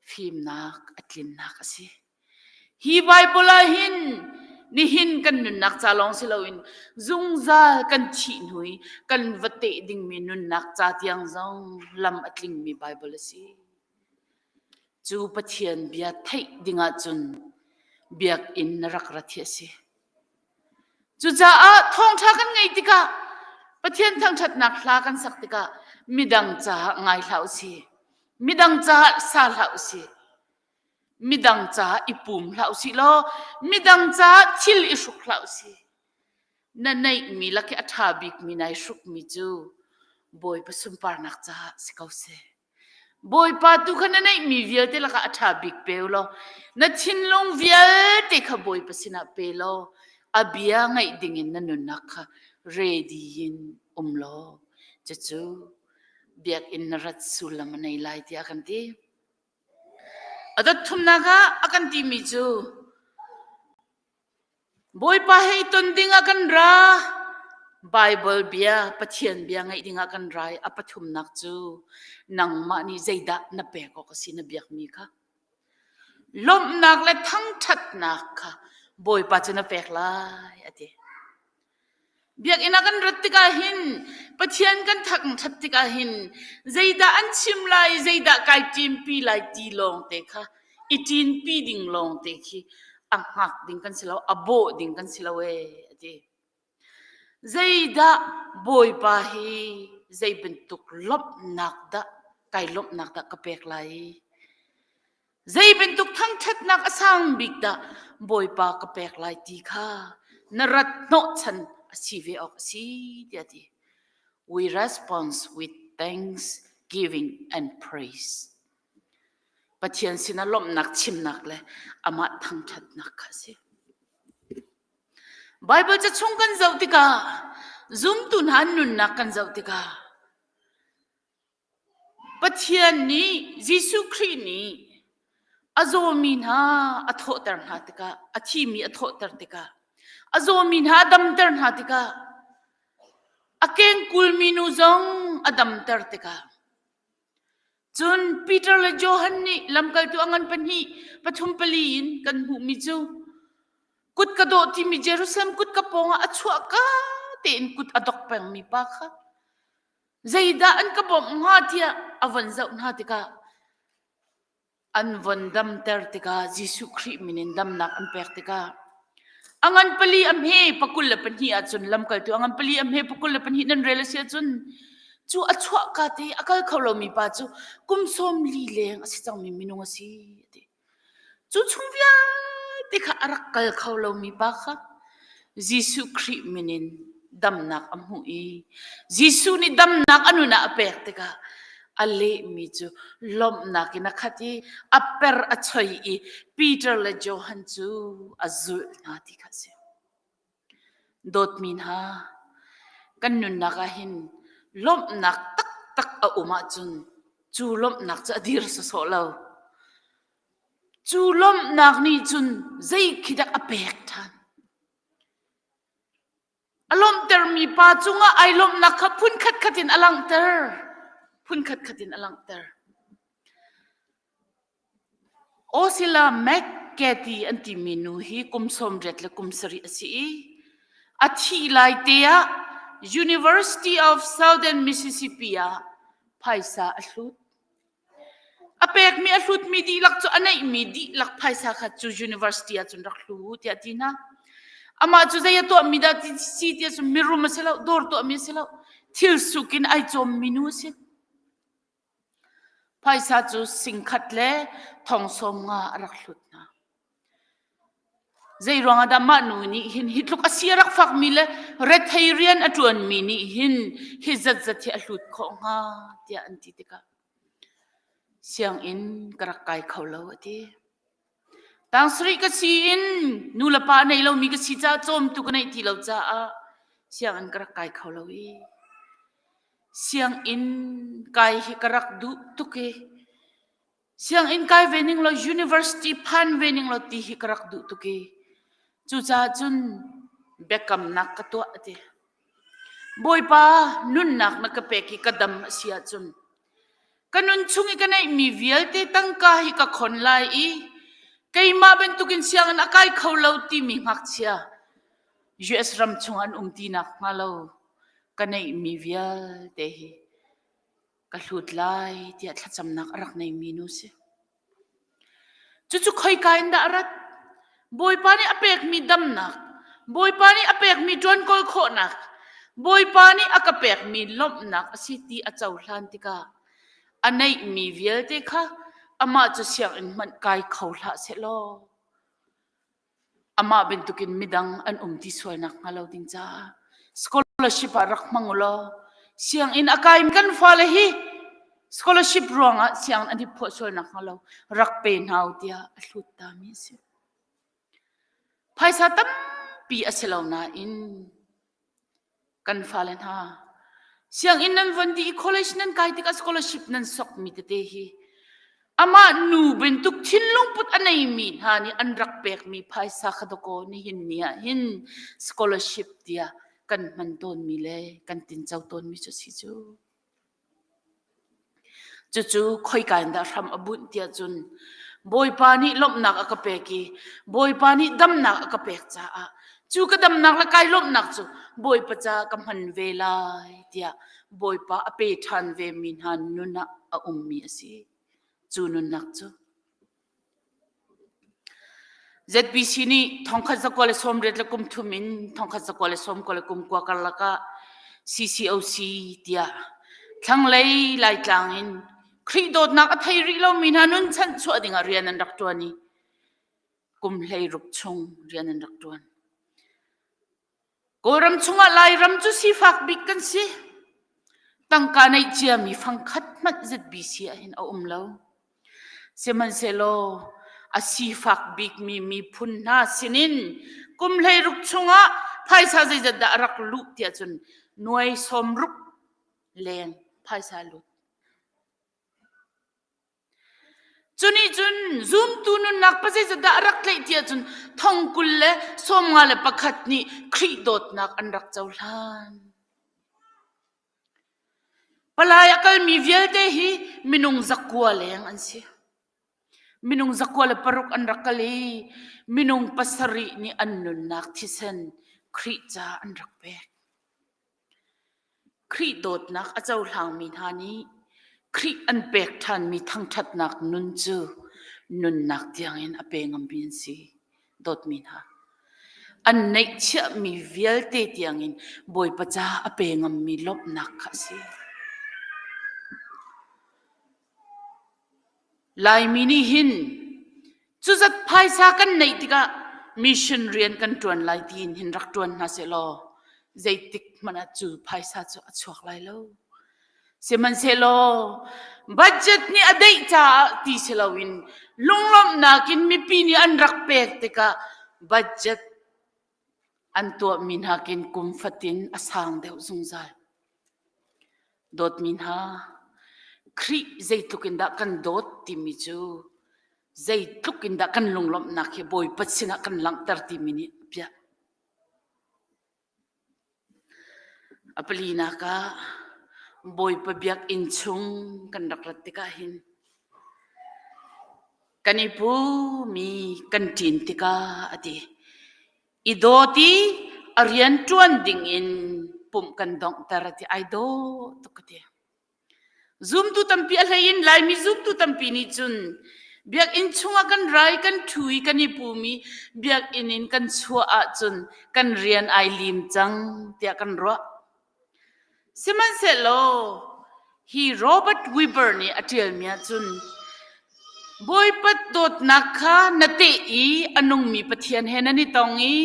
fimnak a tlinnak a si. Hi Baibal ah hin nihin kan nunnak ca lawng si loin zungzal kan thih hnu i kan va teh dingmi nunnak ca tiang zong lam a tlingmi Baibal a si. Cu Pathian bia theih ding ahcun biakinn na rak rat hi a si. Cucaah thawngṭha kan ngeih tikah Pathian thangṭhatnak hla kan sak tikah midang caah ngai hlah usih. Midang caah sa hlah usih. Midang caah i pum hlah usih law midang caah thil i hruk hlah usih. Na neihmi lak i a ṭha bikmi nai hrukmi cu Bawipa sunparnak caah si ko seh. Bawipa tu kha na neihmi vialte lakah a ṭha bik pe u law na thinlung vialte kha Bawipa sinah pe law a bia ngaih dingin na nunnak kha ready in um law cucu biakinn na rat sullam a nei lai tiah kan ti. A dot thumnak ah a kan timi cu Bawipa hei ton dingah kan ra. Baibal bia, Pathian bia ngaih dingah kan ra i a pathumnak cu nangmah nih zeidah na pek awk a si na biakmi kha. Lawmhnak le thangṭhatnak kha Bawipa cu na pek lai a ti. Biakinn ah kan rat tikah hin Pathian kan thangṭhat tikah hin zeidah an chim lai, zeidah kai ṭimpi lai ti lawngte kha i ṭinpi ding lawngte khi a hngak ding kan si lo, a bawh ding kan si lo ee a ti. Zeidah Bawipa hi zei bantuk lawmhnak dah kai lawmhnak dah ka pek lai? Zei bantuk thangṭhatnak a sang bik dah Bawipa ka pek lai ti kha na rat hnawhchan a si ve awk a si tiah a ti. We respond with thanksgiving and praise. Pathian sinah lawmhnak chimnak le amah thangṭhatnak kha a si. Baibal ca chung kan zoh tikah zumtu hna an nunnak kan zoh tikah Pathian nih Jesuh Khrih nih a zawmi hna a thawhter hna tikah, a thimi a thawhter tikah, a zawmi hna a damter hna tikah. A kengkulmi nu zong a damter tikah Cun Peter le Johan nih lamkaltu a ngan pahnih pathum pali in kan hmuhmi cu kut ka dawh timi Jerusalem kutka pawngah a chuahka tein kut a dok pengmi pa kha zeidah an ka bawmh hnga tiah a von zoh hna tikah an von damter tikah Jesuh Khrih min in damnak an pek tikah a ngan pali a hme pakul le pahnih ahcun lamkaltu a ngan pali a hme pakul le pahnih nan rel a si ahcun cu a chuahka te a kal kho lomi pa cu kum sawm li leng a si cangmi minung a si ti. Cu chung vialte kha a rak kal kho lomi pa kha Jesuh Khrih min in damnak a hmuh i Jesuh nih damnak a nun ah a pek tikah a lehmi cu lawmhnak in a khat i a per a choi i Peter le Johan cu a zulh hna ti kha a si. Dawtmi hna, kan nunnak ah hin lawmhnak taktak a um ahcun cu lawmhnak cu a dir sawsawh lo. Cu lawmhnak nih cun zei khi dah a pek ṭhan? A lawmhtermi pa cungah ai lawmhnak kha phun khatkhat in a langhter. Phun khatkhat in a langhter. Osila McCarthy an timi nu hi kum 80 le kum sarih a si i a thih lai te ah University of Southern Mississippi ah phaisa a hlut. A pekmi a hlutmi dihlak cu a neihmi dihlak phaisa kha cu university ah cun rak hlu u tiah a ti hna. Amah cu zei a tuahmi dah ti si tiah cun mirum a si lo, dawr tuahmi a si lo, thil suk in ai cawmmi nu a si. Phaisa cu singkhat le thong sawm nga a rak hlut hna. Zei ruangah dah mah nu nih hin hi tluk a si a rak fakmi le rethei rian a ṭuanmi nih hin hi zatzat hi a hlut khawh hnga tiah an ti tikah sianginn ka rak kai kho lo a ti. Tang sarih ka si in nu le pa nei lomi ka si caah cawmtu ka neih ti lo caah sianginn ka rak kai kho lo i sianginn kai hi ka rak duh tuk i Sianginn kai ve ning law university phan ve ning law ti hi ka rak duh tuk i cucaah cun biakamnak ka tuah a ti. Bawipa nunnak na ka pek i ka dam a si ahcun ka nun chung i ka neihmi vialte tangka hi ka khon lai i keimah bantukin sianginn a kai kho lo timi ngakchia US ram chung an um ti nak hnga lo ka neihmi vialte hi ka hlut lai tiah thlacamnak a rak neimi nu si. Cucu khoika in dah a rat? Bawipa nih a pekmi damnak, Bawipa nih a pekmi ṭuankawl khawhnak, Bawipa nih a ka pekmi lawmhnak a si ti a cohlan tikah a neihmi vialte kha amah cu sianginn hmanh kai kho hlah sehlaw Amah bantukin midang an um ti sual nakhnga lo ding caah scholarship ah rak hmang u law sianginn a kaimi kan fale hi scholarship ruangah sianginn an i phuah sual nakhnga lo rak pe hna u tiah a hlut tami a si. Phaisa tampi a si lo nain Kan fale hna, sianginn nan von dih i college nan kai tikah scholarship nan sokmi tete hi amah nu bantuk thinlung put a neimi hna nih an rak pekmi phaisa kha dakaw nihin ni ah hin scholarship tiah kan hman tawnmi le kan tinco tawnmi cu a si cu. Cucu khoika in dah hram a bunh tiah cun Bawipa nih lawmhnak a ka pek i Bawipa nih damnak a ka pek caah cu ka damnak le kai lawmhnak cu Bawipa caah ka hman ve lai tiah Bawipa a pe ṭhan ve mi hna nun ah a ummi a si. Cu nunnak cu ZBC nih thongkhat zakua le sawmriat le kum thum in thongkhat zakua le sawmkua le kum kua karlak ah CCOC tiah thlanglei Laitlang in Khrih dawtnak a thei rih lomi hna nun chanhchuah dingah rian an rak ṭuan i kum 16 chung rian an rak ṭuan. Kawlram chungah Lairam cu sifak bik kan si. Tangka neih ciami fangkhat hmanh ZBC ah hin a um lo. Sihmanhsehlaw a sifak bikmi miphun hna sinin kum 16 chungah phaisa zeizat dah a rak luh tiah cun nuai sawmruk leng phaisa lut. Cu nih cun zumtu nunnak pazeizat dah a rak tlaih ti ahcun thong kul le 51 nih Khrih dawtnak an rak cohlan. Palai a kalmi vialte hi minung 900 leng an si. Minung 96 an rak kal i minung pasarih nih an nunnak thisen Khrih ca an rak pek. Khrih dawtnak a cohlangmi hna nih Khrih an pek ṭhanmi thangṭhatnak nun cu nunnak tiangin a pe ngammi an si. Dawtmi hna, an neihchiahmi vialte tiangin Bawipa ca a pe ngammi lawmhnak kha a si. Laimi nih hin cuzat phaisa kan neih tikah mission rian kan ṭuan lai tiin hin rak ṭuan hna sehlaw zeitik hmanh ah cu phaisa cu a chuak lai lo. Sihmanhsehlaw budget nih a deih caah ti si loin lunglawmhnak in mipi nih an rak pek tikah budget an tuahmi nakin kum fatin a sang deuh zungzal. Dawtmi hna, Khrih zeitluk in dah kan dawt timi cu zeitluk in dah kan lunglawmhnak hi Bawipa sinah kan langhter timi nih a piah. A palinak ah Bawipa biakinn chung kan rak rat tikah hin kan i pumi kan ṭin tikah a ti. I dawt i a rian ṭuan dingin pumh kan donghter a ti. Ai dawh tuk ka ti. Zumtu tampi a hlei in Laimi zumtu tampi nih cun biakinn chungah kan rai kan ṭhu i kan i pum i biakinn in kan chuah ahcun kan rian ai lim cang tiah kan ruah. Sihmanhsehlaw hi Robert Weber nih a ṭialmi ahcun Bawipa dawtnak kha na teh i a nungmi Pathian he nan i tong i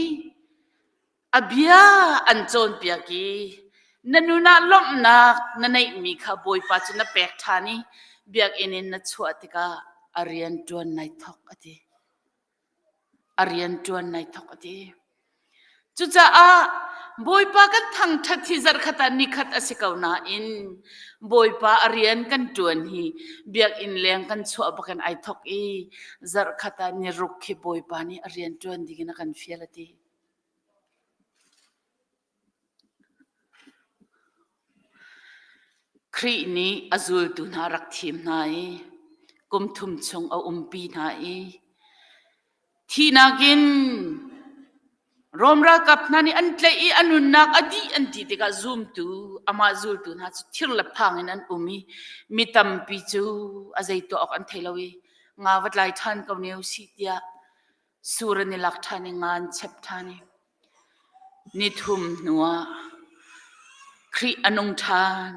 a bia an cawnpiak i na nun ah lawmhnak na neihmi kha Bawipa cu na pek ṭhan i biakinn in na chuah tikah a rian ṭuan nai thawk a ti. A rian ṭuan nai thawk a ti. Cucaah Bawipa kan thangṭhat hi zarhkhat ah nikhat a si ko nain Bawipa a rian kan ṭuan hi biakinn leng kan chuah bakin ai thawk i zarhkhat ah niruk khi Bawipa nih a rian ṭuan dingin a kan fial a ti. Khrih nih a zultu hna a rak thim hna i kum thum chung a umpi hna i thihnak in Rom ralkap hna nih an tlaih i a nunnak a dih an ti tikah zumtu amah zultu hna cu thir le phang in an um i mi tampi cu a zei tuah awk an thei lo i nga va tlai ṭhan ko ne usih tiah sur an i lak ṭhan i nga an chep ṭhan i Nithum hnuah Khrih a nung ṭhan,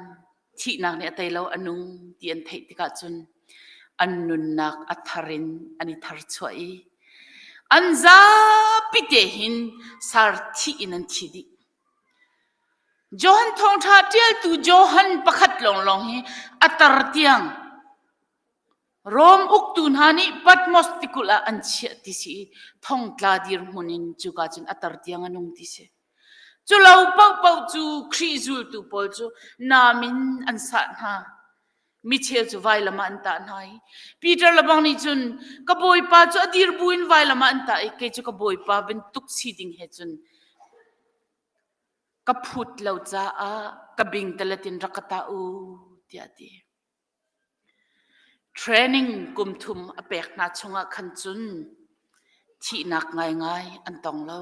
thihnak nih a tei lo, a nung ti an theih tikah cun an nunnak a thar in an i tharchuah i an zapi te hin sar thih in an thi dih. Johan thawngṭha ṭialtu Johan pakhat lawnglawng hi a tar tiang Rom uktu hna nih Patmos tikulh ah an chiah ti si i thongtla dirhmun in cuka cun a tar tiang a nung ti si. Cu lo paohpaoh cu Khrih zultu pawl cu nam in an sah hna. Micheu cu vailam ah an tah hna i Peter le bang nih cun ka bawipa cu a dir bu in vailam ah an tah i kei cu ka bawipa bantuk si ding he cun ka phut lo caah ka bingtalet in rak ka tah u tiah a ti. Training kum thum a pek hna chungah khan cun thihnak ngaingai an tong lo.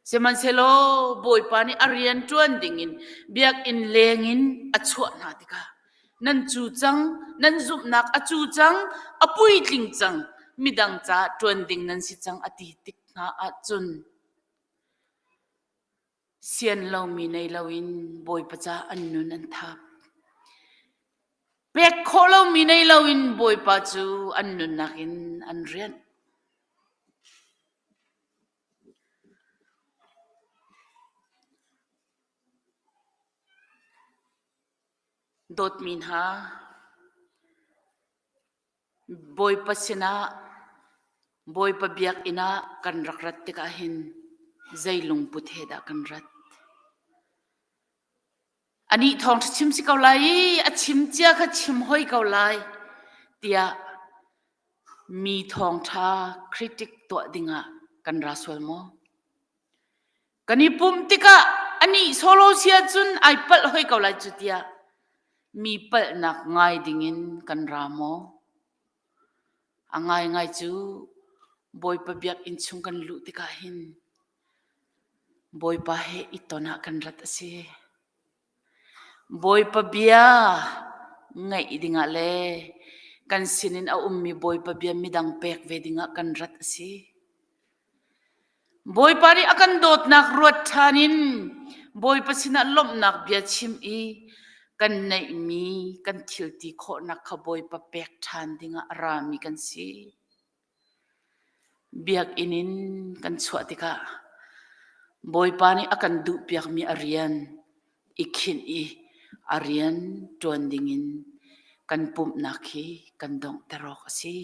Sihmanhsehlaw Bawipa nih a rian ṭuan dingin biakinn lengin a chuah hna tikah nan cu cang, nan zumhnak a cu cang, a puitling cang, midang caah ṭuan ding nan si cang a ti tik hna ahcun Sian lomi nei loin Bawipa ca an nun an thap. Pek khawh lomi nei loin Bawipa cu an nunnak in an rianh. Dawtmi hna, Bawipa sinah Bawipa biakinn ah kan rak rat tikah hin zei lungput he dah kan rat? Anih thawngṭha chim si ko lai i a chim cia kha chim hoi ko lai tiah mi thawngṭha critic tuah dingah kan ra sual maw? Kan i pumh tikah anih solo si ahcun ai palh hoi ko lai cu tiah. Mi palhnak ngai dingin kan ra maw? A ngaingai cu Bawipa biakinn chung kan luh tikah hin Bawipa he i ton ah kan rat a si. Bawipa bia ngaih dingah le kan sinin a ummi Bawipa bia midang pek ve dingah kan rat a si. Bawipa nih a kan dawtnak ruat ṭhan in Bawipa sinah lawmhnak bia chim i kan neihmi kan thil ti khawhnak kha Bawipa pek ṭhan dingah a rami kan si. Biakinn in kan chuah tikah Bawipa nih a kan duhpiakmi a rian i khinh i a rian ṭuan dingin kan pumhnak hi kan donghter awk a si.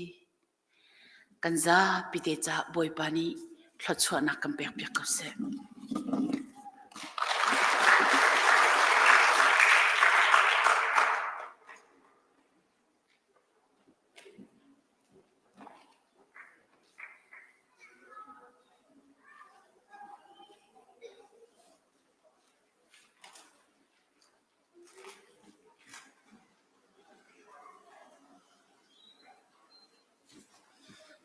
Kan zapi te caah Bawipa nih thluachuahnak kan pekpiak ko seh.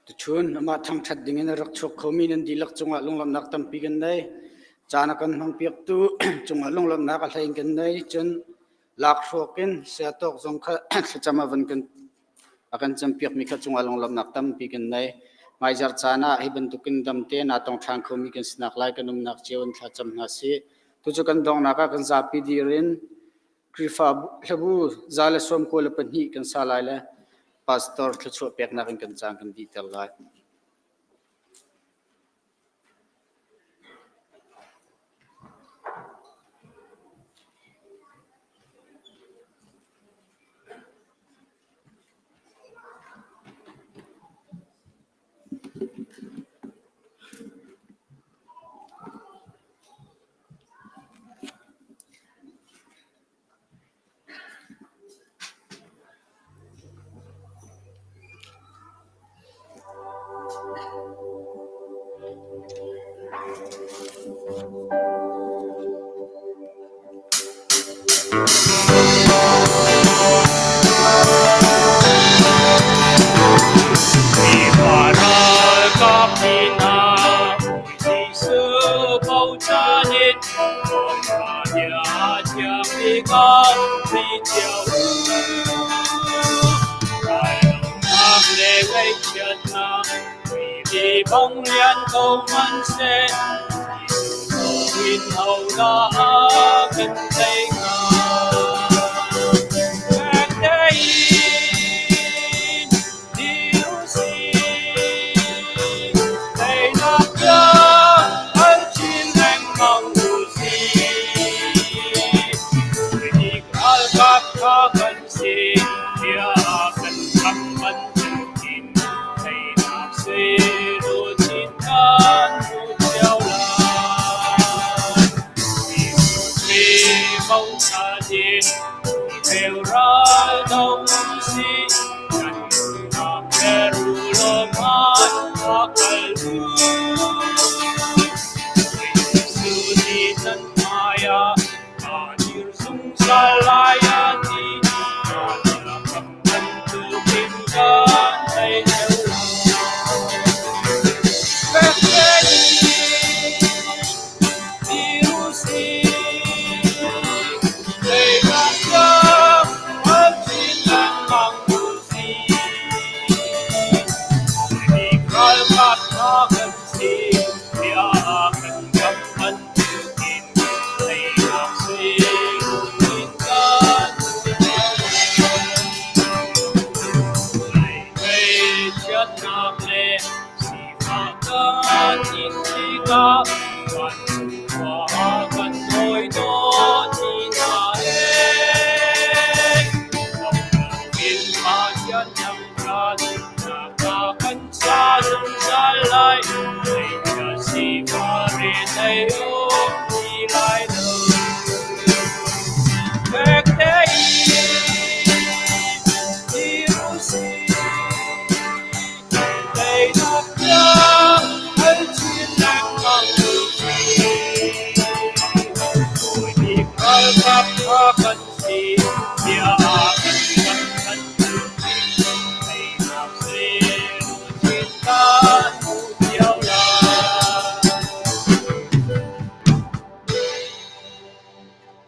Tuchun amah thangṭhat dingin a rak chuak khomi nan dihlak cungah lunglawmhnak tampi kan nei. Caan a kan hmangpiaktu cungah lunglawmhnak a hlei in kan nei. Cun lakhruak in siatawk zong kha thlacam a van kan a kan campiakmi kha cungah lunglawmhnak tampi kan nei. Hmaizarh caan ah hi bantukin dam tein aa tong ṭhan khomi kan sinak lai kan umnak cio in thlacam hna sih. Tucu kan donghnak ah kan zapi dir in Khrihfa hlabu 192 kan sa lai le pastor thluachuah peknak in kan caan kan dihter lai.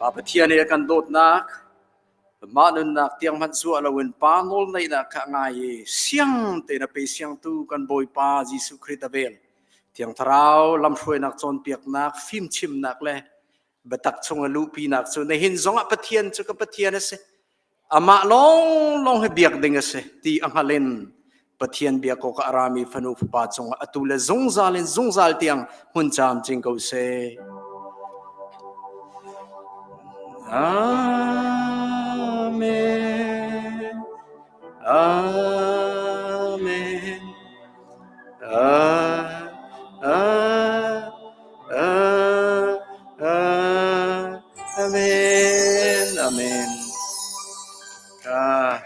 Pa Pathian i a kan dawtnak, mah nunnak tiang hmanh zuah loin Pa nawl neihnak kha a ngai i siang tein a pe siangtu kan Bawipa Jesuh Khrih a vel. Thiang Thlarau lamhruainak cawnpiaknak, fimchimnak le biatak chung a luhpinak cu nihin zongah Pathian cu ka Pathian a si. Amah lawnglawng hi biak ding a si ti a hngal in Pathian biak awkah a rami fanu fapa cungah atu le zungzal in zungzal tiang hmun camcin ko seh. Amen. Amen. Ah, ah, ah, ah, amen. Amen. Ah.